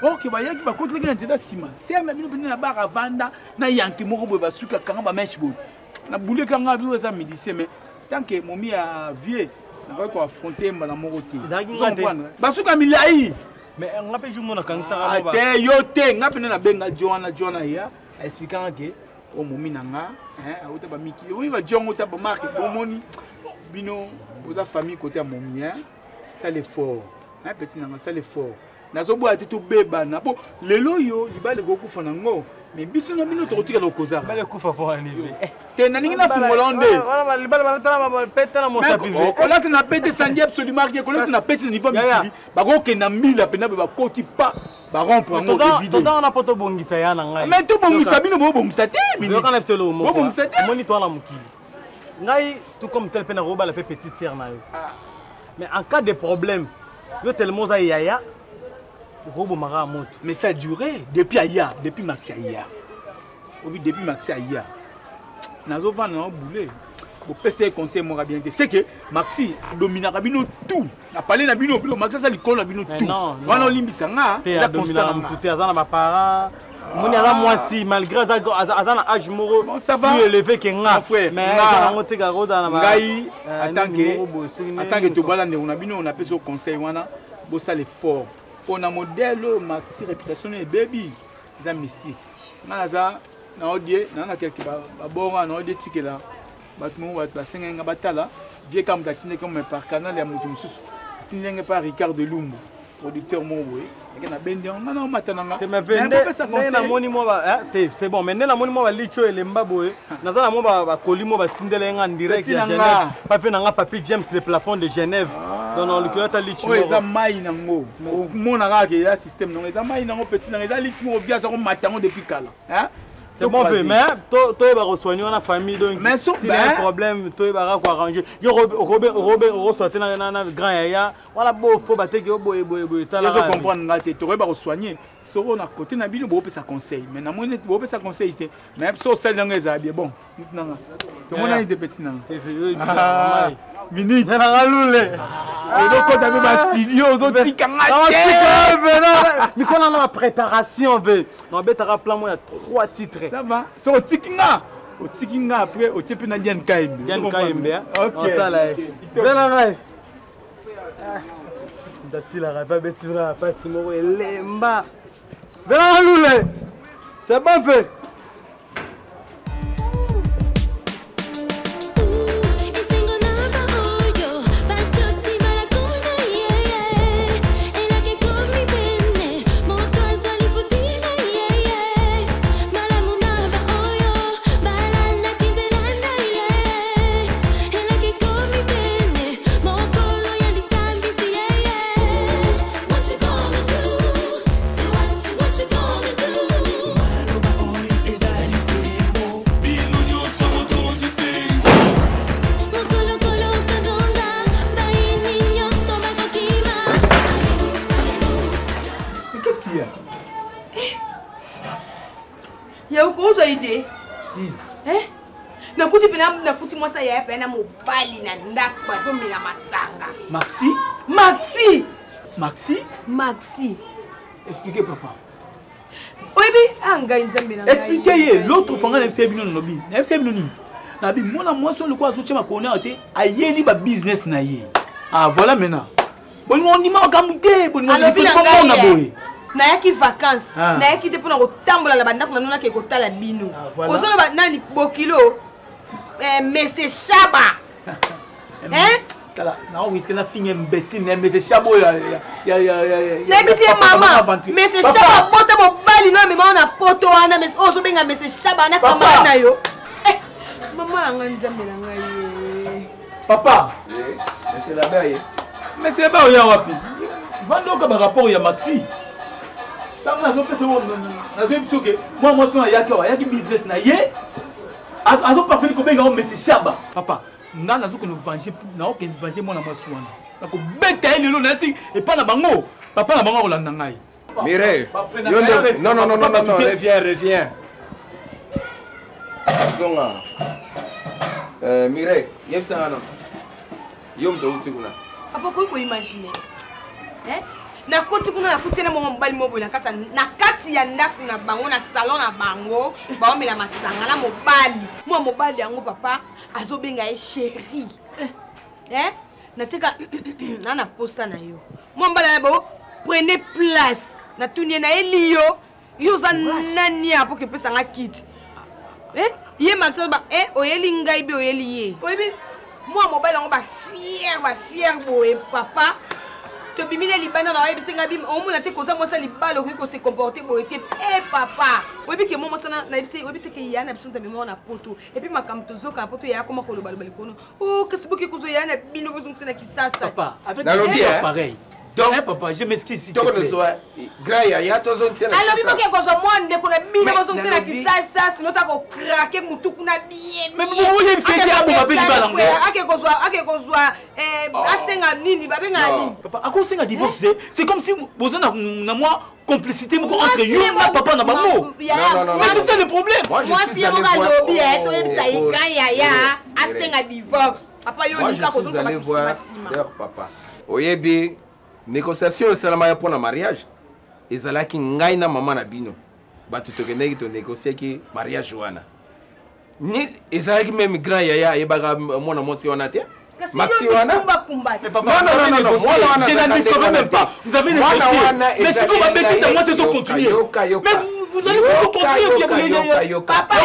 ok bayaki bakotelaki na nzela nsima sere na bino mpenza na bar avanda na yanke moko boye basuki akanga bameshe boye nabuleka nga bino eza musicien mais tant que momi ya vieux nakoki koaffronte mbala moko te Ezalaki nga te. basuka milai mais nga mpe jour mona kangisaka Ah, mo ba- te yo te nga mpena nabenga jo wana jo wana ya aexplikanga ke o momi na nga hein, auta bamiki oyi bajongo ota bamarke bomoni bino boza famille kote ya momi hein? sala effort hein, petit na nga sala effort nazoboya te tobebana mpo lelo oyo libala ekokufa nango mais biso na bino tokotikala kokozaka libala ekufa mpo anive te nalingi nafungola yo nde Wana libala balatala pete na mosapi ve. kolata na pete sandi absolument rien kolata na pete na niveau ya mikili bakokenda mbila mpena boye bakoti pa barompre yango evide toza wana mpo tobongisa ya na ngai Mais tobongisa bino bobongisa te ministre. yoka na biso eloko moko Bobongisa te. omoni toa na mokili ngai tout comme tel mpe nakobala mpe petite sœur na yo mais en cas de problème yo tellement oza yaya okobomaka ya moto mais ça duré depuis aya depuis maxi aya obi depuis maxi aya nazovanda na obule bopesa ye conseil moko bien te c'est que maxi adominaka bino tout na pale na bino bilo maxi aza likolo na bino tout non, non. wana olimbisa nga te eza constat adominaka na nga motu te aza na baparent omoni aza mwasi malgré aza na age moko plus élevé ke nga Mon frère, mais nga- eza nango te kaka ozala na ba- ngai eh, atanke nini moko boye, soki nini atanke moko. tobala ndeko na bino napesi yo conseil wana bosala effort mpo na modèle oyo maxi réputation no ebebi eza mystique nga naza naodie naa na quelque babonga naodie tikela bato moko bato basengaki nga batala vie ka moto atindaki me par canal ya moto mosusu atindi ngai par ricard de lumbu producteur moko boye eke nabendi yango nga naomata na nga Te mais ve nde nde namoni mwa ba eh, te c'est bon mais nde namoni mwa balichi oyo elemba boye naza na mwa bakoli mwa batindela ye nga en direct Petit ya na nga. Genève pape na nga papi James le plafond de Genève donc na ata lichi oyo eza moko mai nango omona kaka ke eza système nango eza mai nango petit nango eza lix moko vi aza komata yango depuis kala hein? c'est bon pe mais toyeba kosoigne wana famille donc Mais so- s'il y a un ben- problème toyebaka koarrange yo okoswa te na grand yaya wana bofo bateki yo boye boye boye tala ozo comprendre nga te tokoyeba kosoigne soko na côté na bino bopesa conseil mais namoni neti bopesa conseil te mais so osali nango ezala bien bon mutu nanga tomonani te petit nanga Ah, minute nanga lule ozokota mpe bastudio ozotika nga te mikolo na bapréparation ve nabetaka plan mo ya 3 titres ça va so otiki nga otiki nga après otie mpe na diane kaembe Diane Kayembe, Ok. osala ye ve na ngai ndasilaka mpe abeti na pati moko elemba ve na nga lule c'est bon mpe Esengo na baoyo bato nsima lakuna ye elaki ekomi pene moto azali futi na ye malamu na baoyo balandaki nzela na ye elaki ekomi pene mokolo ya lisambisi ye What you gonna do? So what you, what you gonna do? Mokolokolo kozonga bayini nyonso bakokima Mais qu'est-ce qu'il y a ya okozwa ide Eh? nakuti mpena nakuti mwasi yaya mpena na mobali na ndako bazomela masanga Maxi maxi Maxi maxi Expliquez papa. oyebi a ngai nzambe na ngai. Expliquez ye l'autre fois nga nayebisa ye bino nalobi nayebisa ye bino nini nabi mwana mwasi oyo lokola azotia makolo te ayeli ba business na ye ah voilà maintenant bolingo ondima makambo te bolingo alobi na bomona ngai boye eh, nayaki vacance Ah. nayaki te mpona kotambola na bandako na bino nake kotala bino voilà. ozoloba nani bokilo eh, mese shaba hein tala naoriske nafinga imbécile na mese shaba oyo nayebisi ye mama mese shaba bota mobali no amema na poto wana oyo ozobenga mese shaba na camarade na yo eh, mama na ngai nzambe na ngai ye papa monsieur labe aye monsieur labe oya wapi vanda oka barapport ya maxi ntango nazopesa nazoyebi soki mwa mwasi wana ayaki awa ayaki business na ye azoparfeni kobenga o monsieur shaba papa nga nazokende venger naokende venger mwana mwasi wana nakobeta ye lelo nayasi epai na bango papa na bango akolanda ngai Mireille, yo nde non non non non non reviens reviens. Zonga. Euh, Mireille, yebisa nga non. Yo moto outi kuna. Papa okoki koimagine eh? nakoti kuna nakuti na moko mobali moko boye na kati ya ndako na bango na salon na bango baomela masanga na mobali mwa mobali yango papa azobenga ye chéri eh? eh? natika na na posa na yo mwa mbala ya bo prenez place natuni ye nayeli yo yo oza nani ya mpo kepesa nga kiti eh? ye maxi ba eh, oyeli ngai be oyeli ye oyebi mwa mobali yango bafiere bafiere boye papa tobimi na libanda na oyebisi ngai bima omona te koza mwasi ya libala okoki kose comporte boye te e papa oyebi ke mwa mwasi nayebisi oyebi te ke ya na biso moto amemao na poto epuis makambo tozoka na poto ya akoma kolobaloba likolo o kasi boke kozwa ya na bino bozongisa na kisasa nalobi pareil donc hein, papa je m'excuse s'il te plaît grand yaya tozongisa na alobi boke kozwa mwa ndeko na bino bozongisa na kisasa sino ta kokrake mutu kuna bien ake kozwa ake kozwa eh, asenga nini babenga nini papa akosenga divorce c'est comme si boza na mwa complicité moko entre yo na papa na bango mais c'est ça le problème mwasi ye moko alobi eh, toyebisa ye grand yaya asenga divorce papa yo olinga kozongisa bato nsima papa oyebi négociation esalamaka mpo na mariage ezalaki ngai na mama na bino bato tokendaki tonégociaki mariage wana ni ezalaki meme grand yaya ayebaka mwana mwasi wana te maxi wana Je n'en discute même pas. Vous avez négocié. Mais si vous bêtise, moi c'est tout continuer. Mais vous allez toujours continuer. Papa,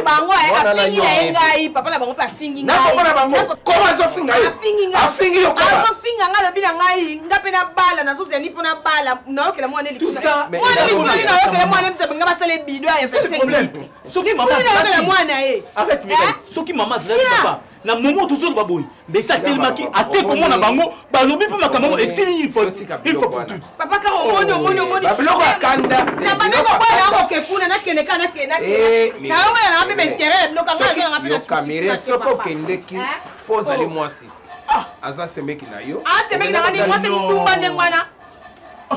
bango afingi na ye ngai papa na bango mpe afingi ngai papa na bango koma azofinga ye afingi yo koma azofinga ngai alobi na ngai nga mpe nabala nazozela ni mpo nabala nayokela mwana likuna mwana likuna nayokela mwana nga basala ebido ya 25 soki mama azalaki mwana ye arrête Mireille soki mama azalaki papa na moment tozoloba boye mais esi atelemaki ate komona bango balobi mpe makambo yango esili une fois une fois pour toutes papa kaka omoni omoni omoni babiloko ya kanda na banda koboya na okoke kuna nakende kaka nakende nakende nayokoya nanga mpe baintere ya biloko yango azonga mpe yoka Mireille soki okendeki mpo ozali mwasi aza semeki na yo asemeki na nga nde mwasi ndumba ndenge wana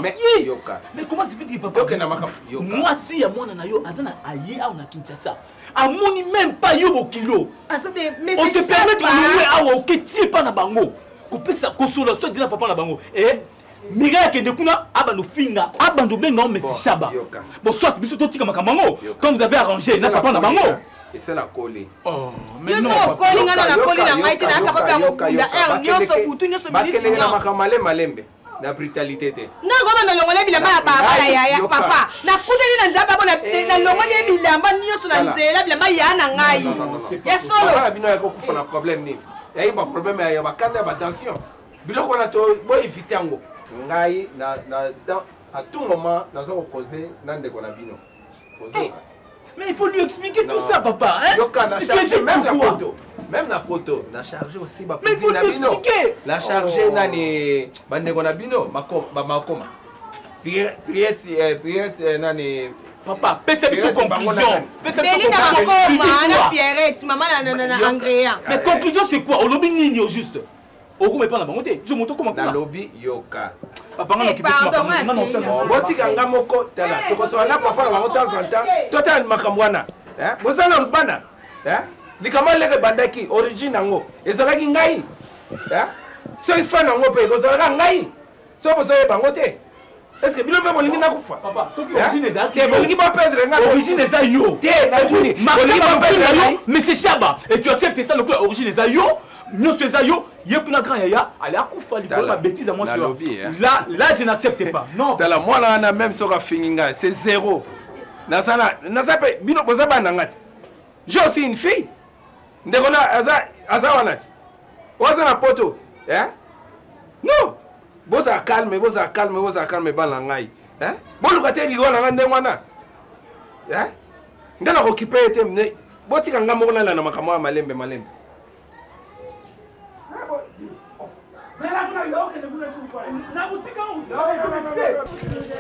Mais yoka. Mais comment se fait-il papa? Yoka na makambo. Yoka. Mwasi ya mwana na yo aza na aye awa na Kinshasa. Amoni même pas yo bokilo. On te permet de louer awa oketie pa na bango. Kopesa kosola soit dina papa na bango. Eh Mireille akende kuna abando finga abando benga o Messi Shaba. Bon soit biso totika makambo yango comme vous avez arrangé na papa na bango. Esala koli. Oh, mais non. Okoli nga na nakoli na ngai te na capable ya kobunda heure nyonso butu nyonso minute nyonso. Bakendeke na makambo malembe malembe. na brutalité te nga koma nalongoli bilamba ya baba na yaya papa nakutani na nzela babo nalongoli ye bilamba nyonso na nzela bilamba ya na ngai ya solo na bino ya kokufa na problème nini yayi ba problème ya bakanda ya batension biloko wana to boevite yango ngai na, na, dans, à tout moment naza kokoze na ndeko na bino eh, Mais il faut lui expliquer non. tout ça, papa. Hein? Yoka, na chargé, même na poto. Même na poto, na chargé aussi ba Mais il faut lui expliquer. Na chargé oh. nani bandeko na bino makoma makoma. Priette eh, Priette eh, nani Papa, pesa biso conclusion. Pesa biso conclusion. Makoma na Pierrette, maman na na na Andrea. Mais conclusion c'est quoi? Olobi nini au juste? okoma epa na bango te biso moto okoma kuna nalobi yoka papa nga botika nga moko tala eh, tokosola na papa na bango temps en temps totala makambo wana eh, boza na bana eh, likambo aleke ebandaki origine yango ezalaki ngai soki fin yango mpe ekozalaka ngai soki bozoyeba yango te est ce que bino mpe bolingi nakufa te bolingi bapedre nga origine eza yo te natuni bolingi bapedre yo mais c'est shaba et tu acceptes ça lokola origine eza yo nyonso eza yo ye kuna grand yaya ale akufa likolo ba bêtise ya mwasi là là je n'accepte pas non tala mwana wana même soki afingi ngai c'est zéro naza na naza mpe bino boza bana nga te j'ai aussi une fille Ndeko na aza aza wana ti. Oza na poto. Eh? Non. Bozala calme, bozala calme, bozala calme bana ngai. Eh? Boluka te liwa na ngai ndenge wana. Eh? Ngai nakokipe ye te. Botika ngai moko nalanda makambo ya malembe malembe.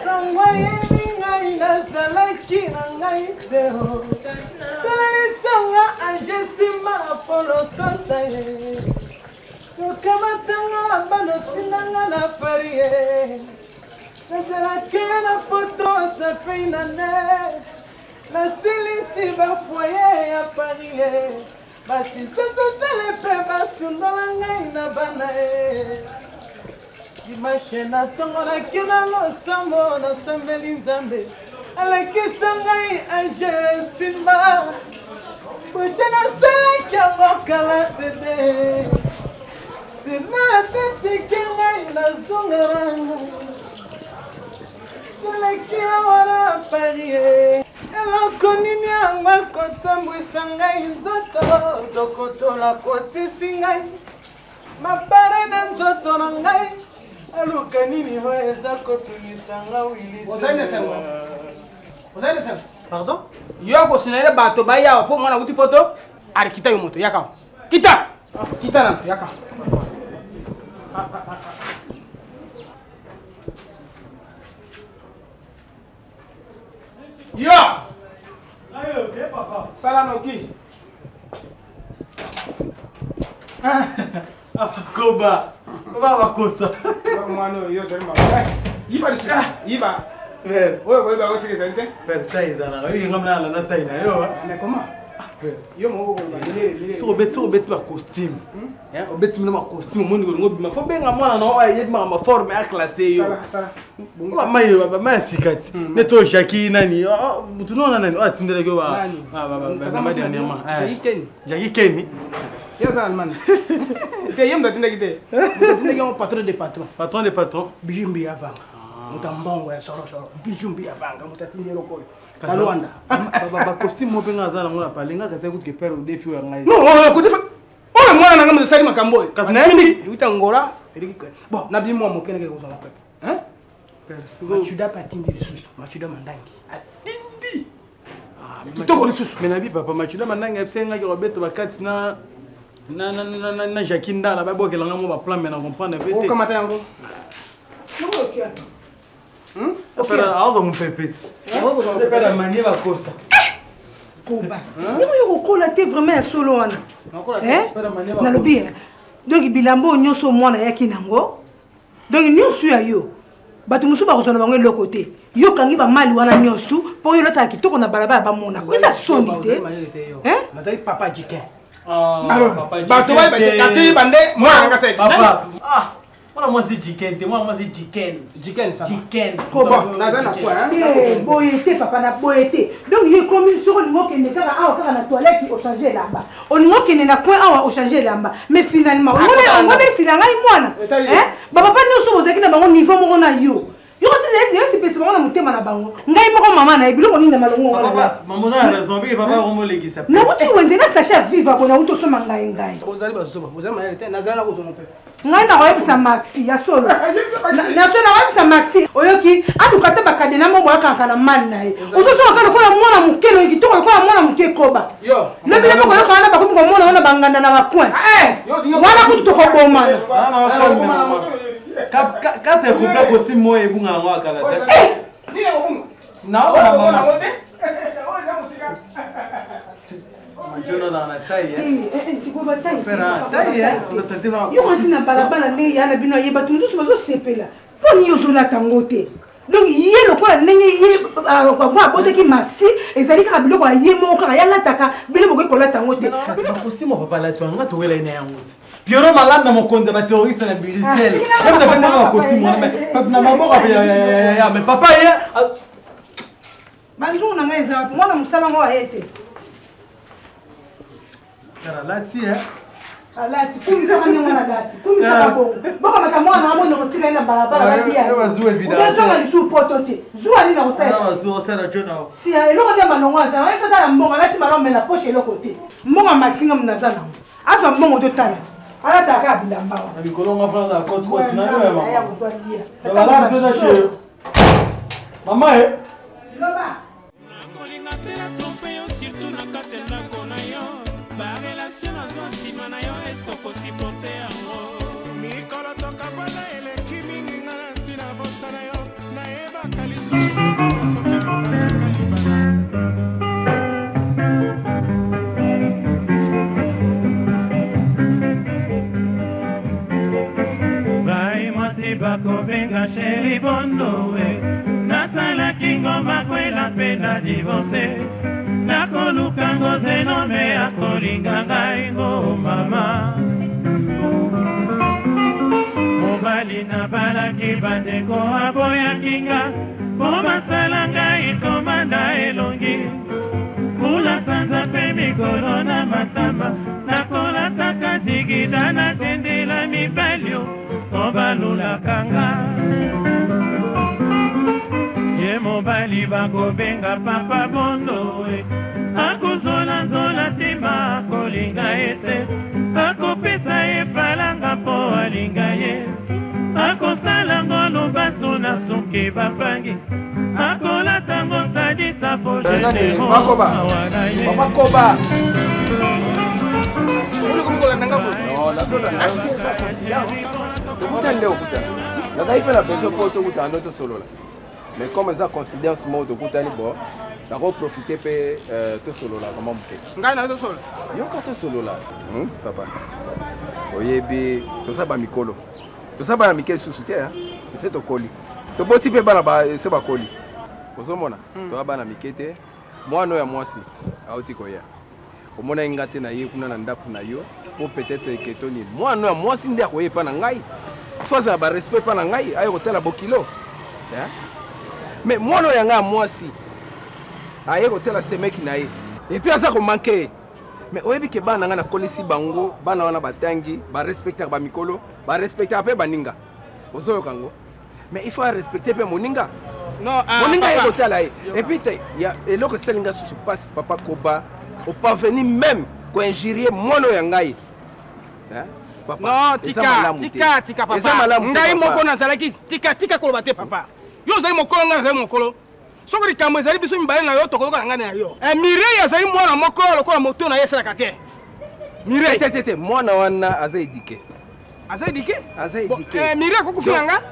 Sango ayebi ngai nazalaki na ngai te tala lisanga ange nsima na polo santa ye tokamatanga bana otindanga na paris ye nazalaki na poto safei na ne nasilisi bafoye ya paris ye Basisesesele mpe basundola ngai na bana e dimashe na ntongo nake na losambo nasambeli nzambe alakisa ngai ange esimba boje nasalaki yango kala bebe nsima atetike ngai nazonga na ngai Naleki awa na Paris eloko nini yango ekotambwisa ngai nzoto dokotola kotisi ngai mabare na nzoto na ngai aluka nini oyo eza kotungisa nga wili ozali na esengo pardon yo akosinale bato bayawa mpo mwana wuti poto ali kita yo moto yaka kita kita na yaka Yo! Sala noki. Koba. Koba bakosa. Mwana oyo ozali mama. Yiba lisusu. Yiba. Oyo koyeba yango soki ezali te. Père taille ezalaka. Yo yenga mna alanda taille na yo. Mais comment? Yo moko koloba. Soki obeti ba costume. Obeti mina ba costume omoni kolingo bima. Faut benga mwana na oyo ayebi makambo forme a classe yo. Mai mai ya sika ti. Ne to Jackie nani? Mutu nona nani? Oyo atindelaki yo ba ba dernièrement. Jackie Kenny. Jackie Kenny. Ye aza Allemagne. Te ye moto atindaki te. Moto atindaki yango patron de patron. Patron de patron. Bijou Mbiya avanga. Moto ya mbongo ya solosolo. Bijou Mbiya avanga moto atindi eloko oyo. Na Luanda. Ba costume moko mpe nga aza nango na pale nga kasi kutu ke père odefi oyo ya ngai. Non, oyo kodefa. Oyo mwana na ngai moto asali makambo oyo. Kasi nayebi. Euta Angola, eleki bon, nabimi mwa moke nake kozwa mapepe. Hein? Machuda mpe atindi lisusu. Machuda Mandangi. Atindi. Kitoko lisusu. Mais nabi papa Machuda Mandangi ayebisaki ngai kobeta bakati na na na na na na Jackie Ndala babwakela ngai mwa baplan mais na comprendre mpe te. Okamata yango. Aoza mopepe ti. Père manie bakosa. Koba. Ndenge oyo kokola te vraiment ya solo wana. Nalobi donc bilamba oyo nyonso mwana ayaki nango donc nyonso ya yo bato mosusu bakozwa na bango eloko te yo okangi bamali wana nyonso mpo yo olataka kitoko na balabala bamonaka eza soni te nazali papa jikin alors bato bayeba nde mwana nanga seki mwana mwasi jiken te mwana mwasi jiken jiken jiken koba naza na quoi boye te papa na boye te donc ye ekomi soki olingi okende kaka awa kaka na toilette ochange elamba olingi okende na coin awa ochange elamba mais finalement ongoni esila ngai mwana bapapa nyonso bozalaki na bango niveau moko na yo yokosipesi bango na motema na bango ngai moko mama na ye biloko nini na malongo nauti wenze na sachet ya viva bo nauti osomba ngai ngai bozali bazoba bozali mayele te nazali na kozwa mopepe ngai nakoyebisa maxi ya solo na solo nakoyebisa maxi oyoki aluka ata bakadena moko akaka na mali na ye ozozonga kaka lokola mwana moke loye kitoko lokola mwana moke koba lobi lobi koyoka wana bakomi komona wana banganda na bacoin wana kutu tokobomana kate complet costume moko ebunga nango akala te naona yo mwasi na balabala ndenge ya na bino aye bato mosusu bazosepela mpo nini ozolata yango te donc ye lokola ndenge ye abotaki maxi ezali kaka biloko ya ye moko kaka ye alataka bino bokoki kolata yango te bakosimo papa alati wana nga towela ye na yango te piero malanda mokonzi ya baterroriste na bruxelles ebetapetaka bakosimo wana na maboko ya mais papa ye banzungu na ngai eza wapi mwana mosala yango aye te alati e. Alati kumisaka ndenge wana alati kumisaka bongo bokamata mwana amona kotika ye na balabala babiaozonga lisusu poto te zuwa nini akosalela sia eloko te malongo aza wana esatala mbongo alati malamu me na poshe eloko te mbongo ya maxi ngamu naza nango azwa mbongo totala alataka kaka bilamba wana kozwa lia mama e loba nakolinga te natrompe yo surtout na kati ya ndako na yo barelation nazwa nsima na yo eske okosiporte yango mikolo tokabwana eleki mingi nga na nsi na bosana yo nayebaka lisusu soki tobandaka libala. Ngai mwasi bakobenga sheri bondowe, nasalaki ngomba kwela mpe na divorce, nakoluka ngozenome akolinga ngai ngo mama. Mobali nabalaki bandeko aboyaki nga mpo basala ngai komanda elongi kula sanza mpe mikolo na matama, nakolataka zigida natendela mibali mpo balulaka nga. Ye mobali bakobenga papa bondo e, akozolanzola nsima akolinga ye te, akopesa ye falanga mpo alinga ye, akosala ngo lobasu na suki bapangi, akolata ngo sadisa po Papa Koba. Tokuta nde okuta nazali mpe na besoin mpo tokutana ndo tosolola, mais comme eza confidence moko tokutani, bo nakoprofite mpe tosolola vraiment moke. Ngai na tosolola. Yoka, tosolola. Papa, oyebi toza bamikolo, toza bana mike lisusu te, ese tokoli, toboti mpe bana ese bakoli, ozomona toza bana mike te. Mwana oyo ya mwasi auti koya, omonaki nga te na ye kuna na ndako na yo mpo peut-être eketoni. Mwana oyo ya mwasi nde akoya epa na ngai, fo azala barespect epa na ngai, aye kotala bokilo. Mais mwana oyo ya ngai ya mwasi aye kotala semeki na ye, epuis aza komanke ye. Mais oyebi ke bana na ngai nakolisi bango, bana wana batangi, barespectaka bamikolo, barespectaka mpe baninga, ozoyoka yango. Mais il faut arespecte mpe moninga. Non, moninga ye kotala ye, epuis te ya eloko esali nga susu mpasi. Papa Koba, oparveni même koinjurie mwana oyo ya ngai. Non, tika, tika, tika papa, ngai moko nazalaki. Tika, tika koloba te papa. Yo ozali mokolo, ngai nazali mokolo. Soki likambo ezali biso mibale na yo, tokoyoka na ngai na yo. Mireille azali mwana moko lokola moto na ye esalaka te. Mireille te, te, te, mwana wana aza éduqué. Aza éduqué? Aza éduqué. Mireille akoki kofinga nga?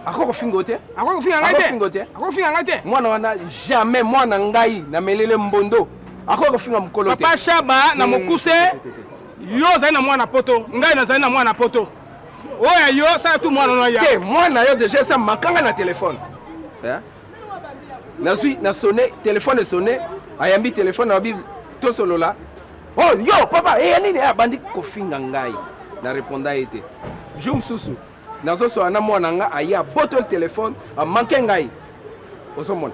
Akoki kofinga te. Akoki kofinga ngai te. Akofinga te. Akoki kofinga ngai te. Mwana wana jamais, mwana ngai na melele mbondo, akoki kofinga mokolo te. Papa Shaba, na mokuse, yo ozali na mwana poto, ngai nazali na mwana poto. Oyo yo sala tu mwana no ya. Te, mwana yo déjà esa makanga na telefone. Nazwi na sonne, telefone esonne, ayambi telefone na bible, tosolola. Oh yo papa, eya nini? Abandi kofinga ngai, na reponda ye te. Jour mosusu nazosola na mwana nga, aye abotoli telefone, amanke ngai, ozomona.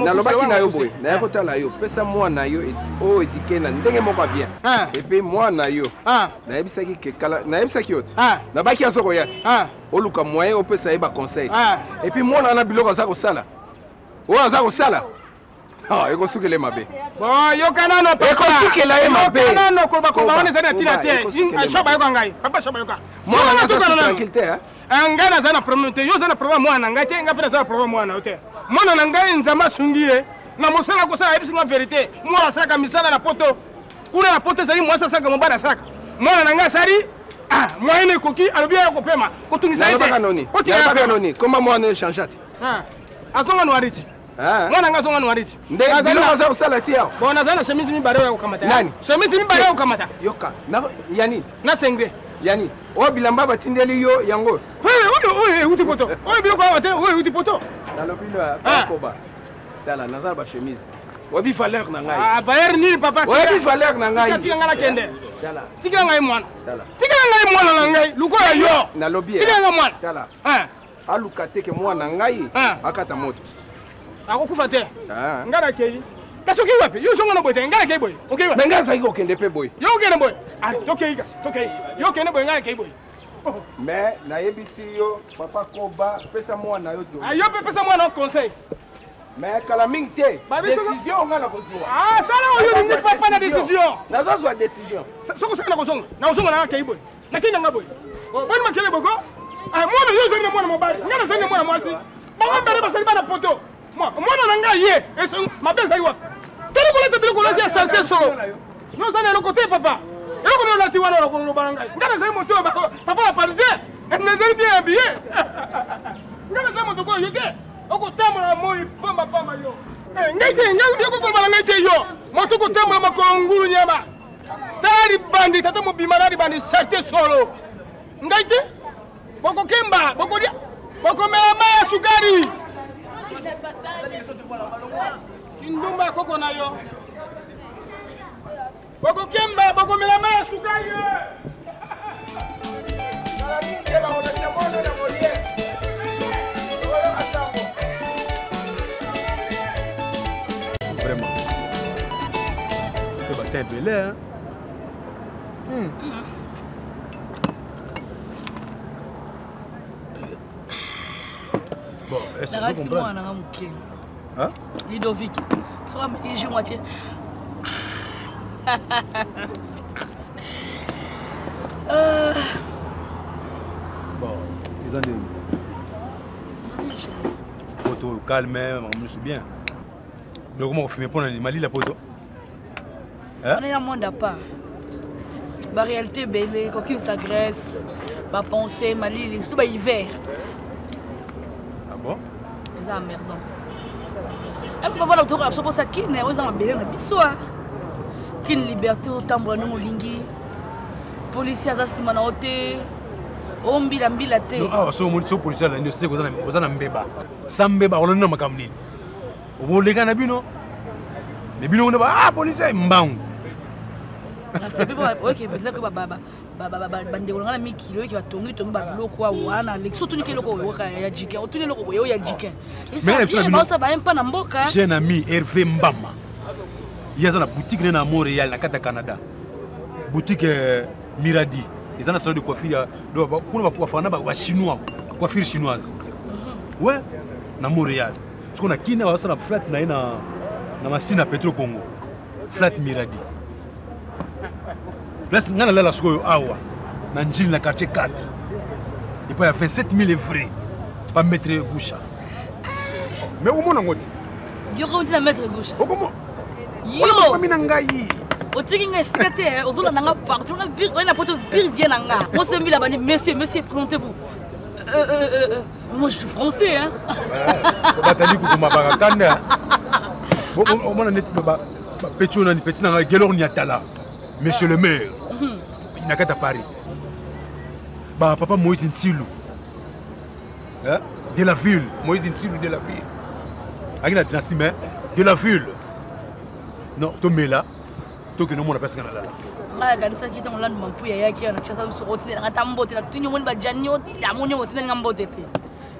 Nalobaki na yo boye, naya kotala yo, pesa mwana yo oyo edike na ndenge moko ya bien. Epuis mwana yo nayebisaki ke kala, nayebisaki yo te, nabaki azo koya te, oluka moyen opesa ye baconseil. Epuis mwana wana, biloko aza kosala, oyo aza kosala ekosukela ye mabe. Bon, yoka nano papa. Ekosukela ye mabe. Yoka nano, koloba koloba wana ezali na ntina te. Shaba, yoka ngai papa Shaba, yoka. Mwana aza tranquille te. Ngai naza na problème te, yo oza na problème mwana na ngai te, ngai mpe naza na problème mwana yo te. Mwana na ngai, Nzambe asungi ye na mosala kosala, ayebisi nga vérité. Mwana asalaka misala na poto kuna, na poto ezali mwasi asalaka, mobali asalaka. Mwana na ngai asali moyen ekoki, alobi aya kopema, kotungisa ye te. Otikaka noni koma mwana echange te. Azonga noiriti, mwana nga azonga noiriti. Nde biloko aza kosala ti awa. Bon, nazali na chemise mibale oyo kokamata. Nani? Chemise mibale oyo kokamata. Yoka, yani na sengre. Yani oyo bilamba batindeli yo yango. Oyo oyo euti poto, oyo biloko awa te, oyo euti poto. Nalobi no koba, tala, naza na bachemise, oyebi valeur na ngai. Valeur nini papa? Oyebi valeur na ngai. Tika ngai nakende, tikela ngai mwana, tikela ngai mwana na ngai lokola yo. Nalobi tikela ngai mwana. Tala, aluka te ke mwana ngai akata moto. Akokufa te, ngai nakei. Kasi okei wapi? Yo ozonga na boye te, ngai nakei boye. Okei wapi? Mais ngai azalaki kokende mpe boye. Yo okende boye. Ah, tokei kasi, tokei. Yo okende boye, ngai nakei boye. Mais nayebisi yo papa koba pesa mwana yo to. Ah, yo mpe pesa mwana yo conseil. Mais kala mingi te. Décision nga nakozwa. Ah, sala oyo olingi papa na décision. Nazozwa décision. Soki osala nakozonga, nakozonga na nakei boye. Nakei na nga boye. Oh, boni makele boko? Ah, mwana yo ozali na mwana mobali, ngai nazali na mwana mwasi. Bango mbele basali bana poto. Mwana na ngai ye, mabe ezali wapi? Tala kolata biloko olati ya saleté solo. Yo oza na eloko te papa. Eloko nini olati wana okoloba na ngai? Ngai nazali moto oyo papa ya parisien. Nazali bien habillé. Ngai nazali moto oyo yo te. Okotambola na moi pamba pamba yo. Eh, ngai te, ngai yo kokoloba na ngai te yo. Moto okotambola makolo ngulu nyama. Tala libandi tata mobima na libandi saleté solo. Ngai te. Bokokemba, bokolia, bokomela mai ya sukari. Kindumba ya koko na yo. Bokokemba, bokomela mai ya sukari. Vraiment. Ça fait batin ebele, hein? Bon, est-ce que vous comprenez? mwana nga moke Ludovic soki ameki jour moitié. Bon, eza ndenge poto calme, makambo nyonso bien. Donc moko fume mpona nini malila poto wana ya monde à part, baréalité ebele kokimisa grèce, bapense malili, surtout bahiver. Ah bon? Eza emmerdant. Epo papa tokola biso mposa kine oyo eza mabele na biso, kine liberté, otambola ndenge olingi, policier aza nsima na yo te, ombila mbila te. Awa so omoni so policier alandi yo, seke oza na mbeba sa mbeba olandi na makambo nini oboleka na bino me bino kuna ba ah policier mbangu. Oyoke mpenza ko bandeko na ngai na mikili, oyoki batongi tongi babiloko awa wana leki so otuniki eloko oyoka ya jikin, otuni eloko boye oyo ya jikin baosa baye mpa na mboka. J'ai un ami, Hervé Mbama, ye aza na boutique ne na Montréal, na kati ya Canada, boutique Miradi, eza na salon de coiffure ya kuna bacoiffaka na bachinois, coiffure chinoise. Ouais, na Montréal. Sikoyo na kina basala flat na ye na masina Petro Congo, flat Miradi, place ngai nalala sikoyo awa na Njili, na quartier 4, epai ya 27 000 vrai pa maître Gusha. Mais omona yango ti. Yoko oti na maître Gusha. Okomo yo fami na ngai. Otiki ngai esika te, ozolanda nga partout, nga bir oye na poto, bir vie na nga mosembila bandi. Monsieur, monsieur, présentez-vous. Moi je suis français, hein. Batali kukuma bakakanda omona neti peti oyo nani, peti na ngai Gelor Niatala, monsieur le maire na kati ya Paris, bapapa Moïse Ntilu de la ville, Moïse Ntilu de la ville aki na dynastie, mais de la ville non tomela tokende omona place nga nalala. Ngai akanisaki ntango Landu Mampuya ayaki awa na Kinshasa biso otindelanga ata mbote na tuni, omoni bajani amoni otindeli nga mbote te,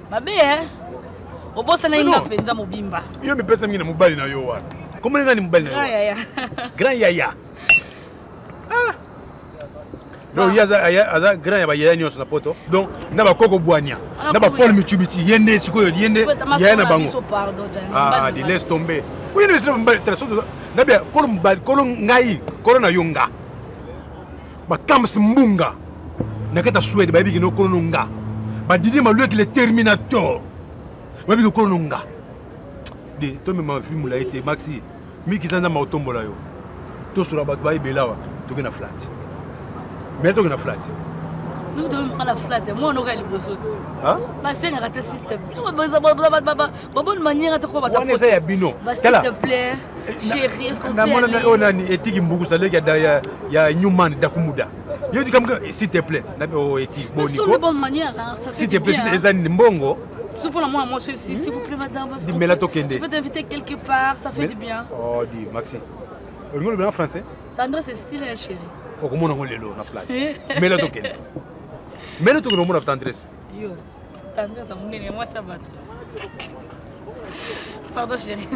mabe e obosanaki nga mpenza mobimba. Yo mipesa mingi na mobali na yo wana, komoni nani mobali na yo? Yaya. Grand yaya. Donc ye aza grand ya bayaya nyonso na poto, donc na bakoko bwania na bapaul Michubiti, ye nde sikoyo, ye nde yaya na bango. Ah, di laisse tomber, oye nabia kolo mobali, kolo ngai, kolo na yo nga bakams mbunga na kati ya Swede bayebi kino kolo no nga badidi Malueki le terminator bayebi kolo no nga de tomema fi molai te. Maxi miki eza nzambe akotombola yo, tosola bato bayebela awa, toke na flat, mais toke na flat. Toke na flat, mwana oka liboso te basengaka te, s'il te plaît, babonne manière te. Wana eza ya bino. S'il te plaît chérie, est-ce qu'on peut aller? Oyo nani etiki mbukusa leki ya Newman Dakumuda, yo dikamka s'il te plaît na eti boniko bonne manière, hein, ça fait. S'il te plaît eza nini mbongo? Surtout pour la moi, moi, s'il vous plaît, madame. Parce Mela tokende. Je peux t'inviter quelque part, ça fait du bien. Oh, dis, Maxi. Olingo loba français? Tendresse, c'est stylé, chérie. Okomona ngo lelo na flat. Mela tokende. Mela tokende omona tendresse. Yo, tendresse, monene, moi, ça va. Pardon, chérie,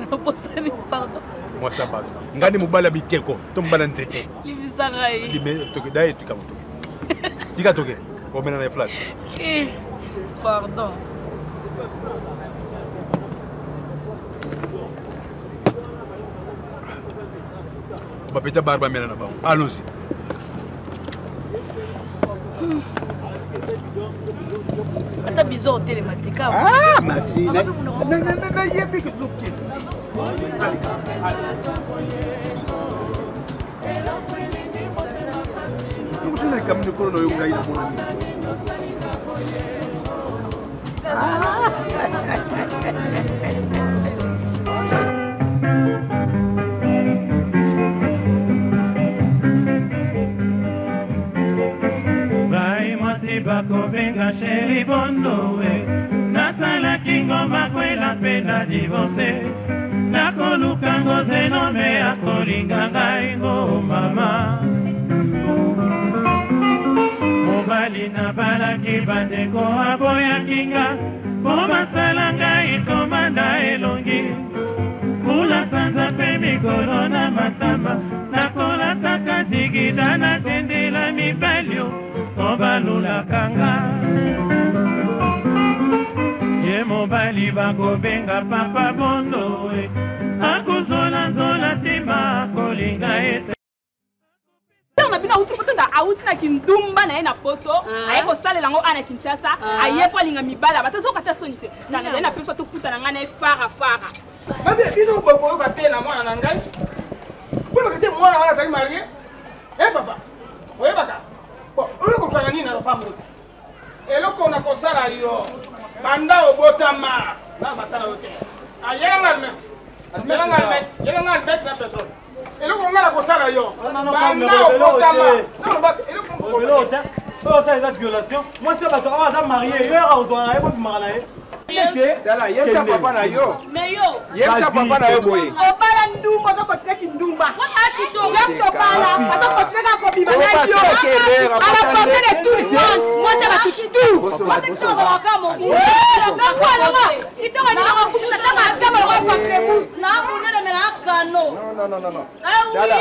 pardon. Mwasi ya bato. Ngai nde mobali ya bikeko to mobali ya nzete. Limbisa ngai. Lime toke daye tika motoke. Tika toke. Omena na flat. Eh, pardon. Bapeta bar bamela na bango. Allons-y. Ata bizo otelema te kaka. Ah, Maxi, nayebi ke tozokende. Tokosala likambo likolo na yo ngai namona nini. Ngai mwasi bakobenga sheri bondowe nasalaki ngomba kwela mpe na divorce nakoluka ngozenome akolinga ngai ngo mama mobali nabalaki bandeko aboyaki nga mpo basala ngai komanda elongi mbula sanza mpe mikolo na matama nakolataka zigida natendela mibali o mpo balulaka nga ye mobali bakobenga papa bondo e akozolanzola ntima akolinga ete na bino awuti poto nda awuti na kindumba na ye na poto ah. aye kosalela yango a na kinshasa ah. aye mpo alinga mibala bato azoka ata soni te nazali na pesa tokutana ngai na ye fara fara mabe bino bokoyoka te na mwana na ngai boyebaka te mwana wana azali marie e papa oyebaka oyo kokanga nini na lopango eloko nakosala yo banda obotama na basala yo te ayelanga almete yelanga almete yelanga almete na petrole eloko nga nakosala yo banda obotama eloko te oyo osala eza violation mwasi ya bato awa aza marie yo yaka kozwaka na ye bobimaka na ye tala yebisa papa na yo Mais yo yebisa papa na yo boye obala ndumba ozo continue kindumba tobala azo continue kaka kobima na yo à la portée de tout le monde mwasi ya bato tout kitoko nini okokumisa ntango atama lokola pamplemousse na monene me na kano non non non non tala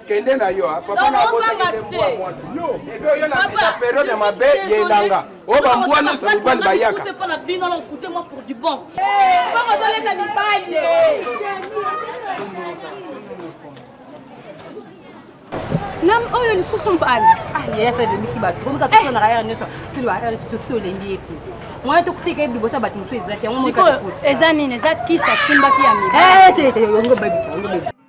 kende na yo papa na abotaki te mbwa mwasi epe oyo na periode ya mabe ya elanga oyo bambwa nyonso mibali bayaka mpo bino alors foutez moi pour du bon bongo ozolesa mibali na oyo lisusu mpali yaya sa ebimisi bato komika tosonaka yaya nyonso soki tolembi ye te mwana tokuteka ye liboso ya bato mosusu eza te yango sikoyo eza nini eza kisi asimbaki ya mibali te yango babisa yango bebisa.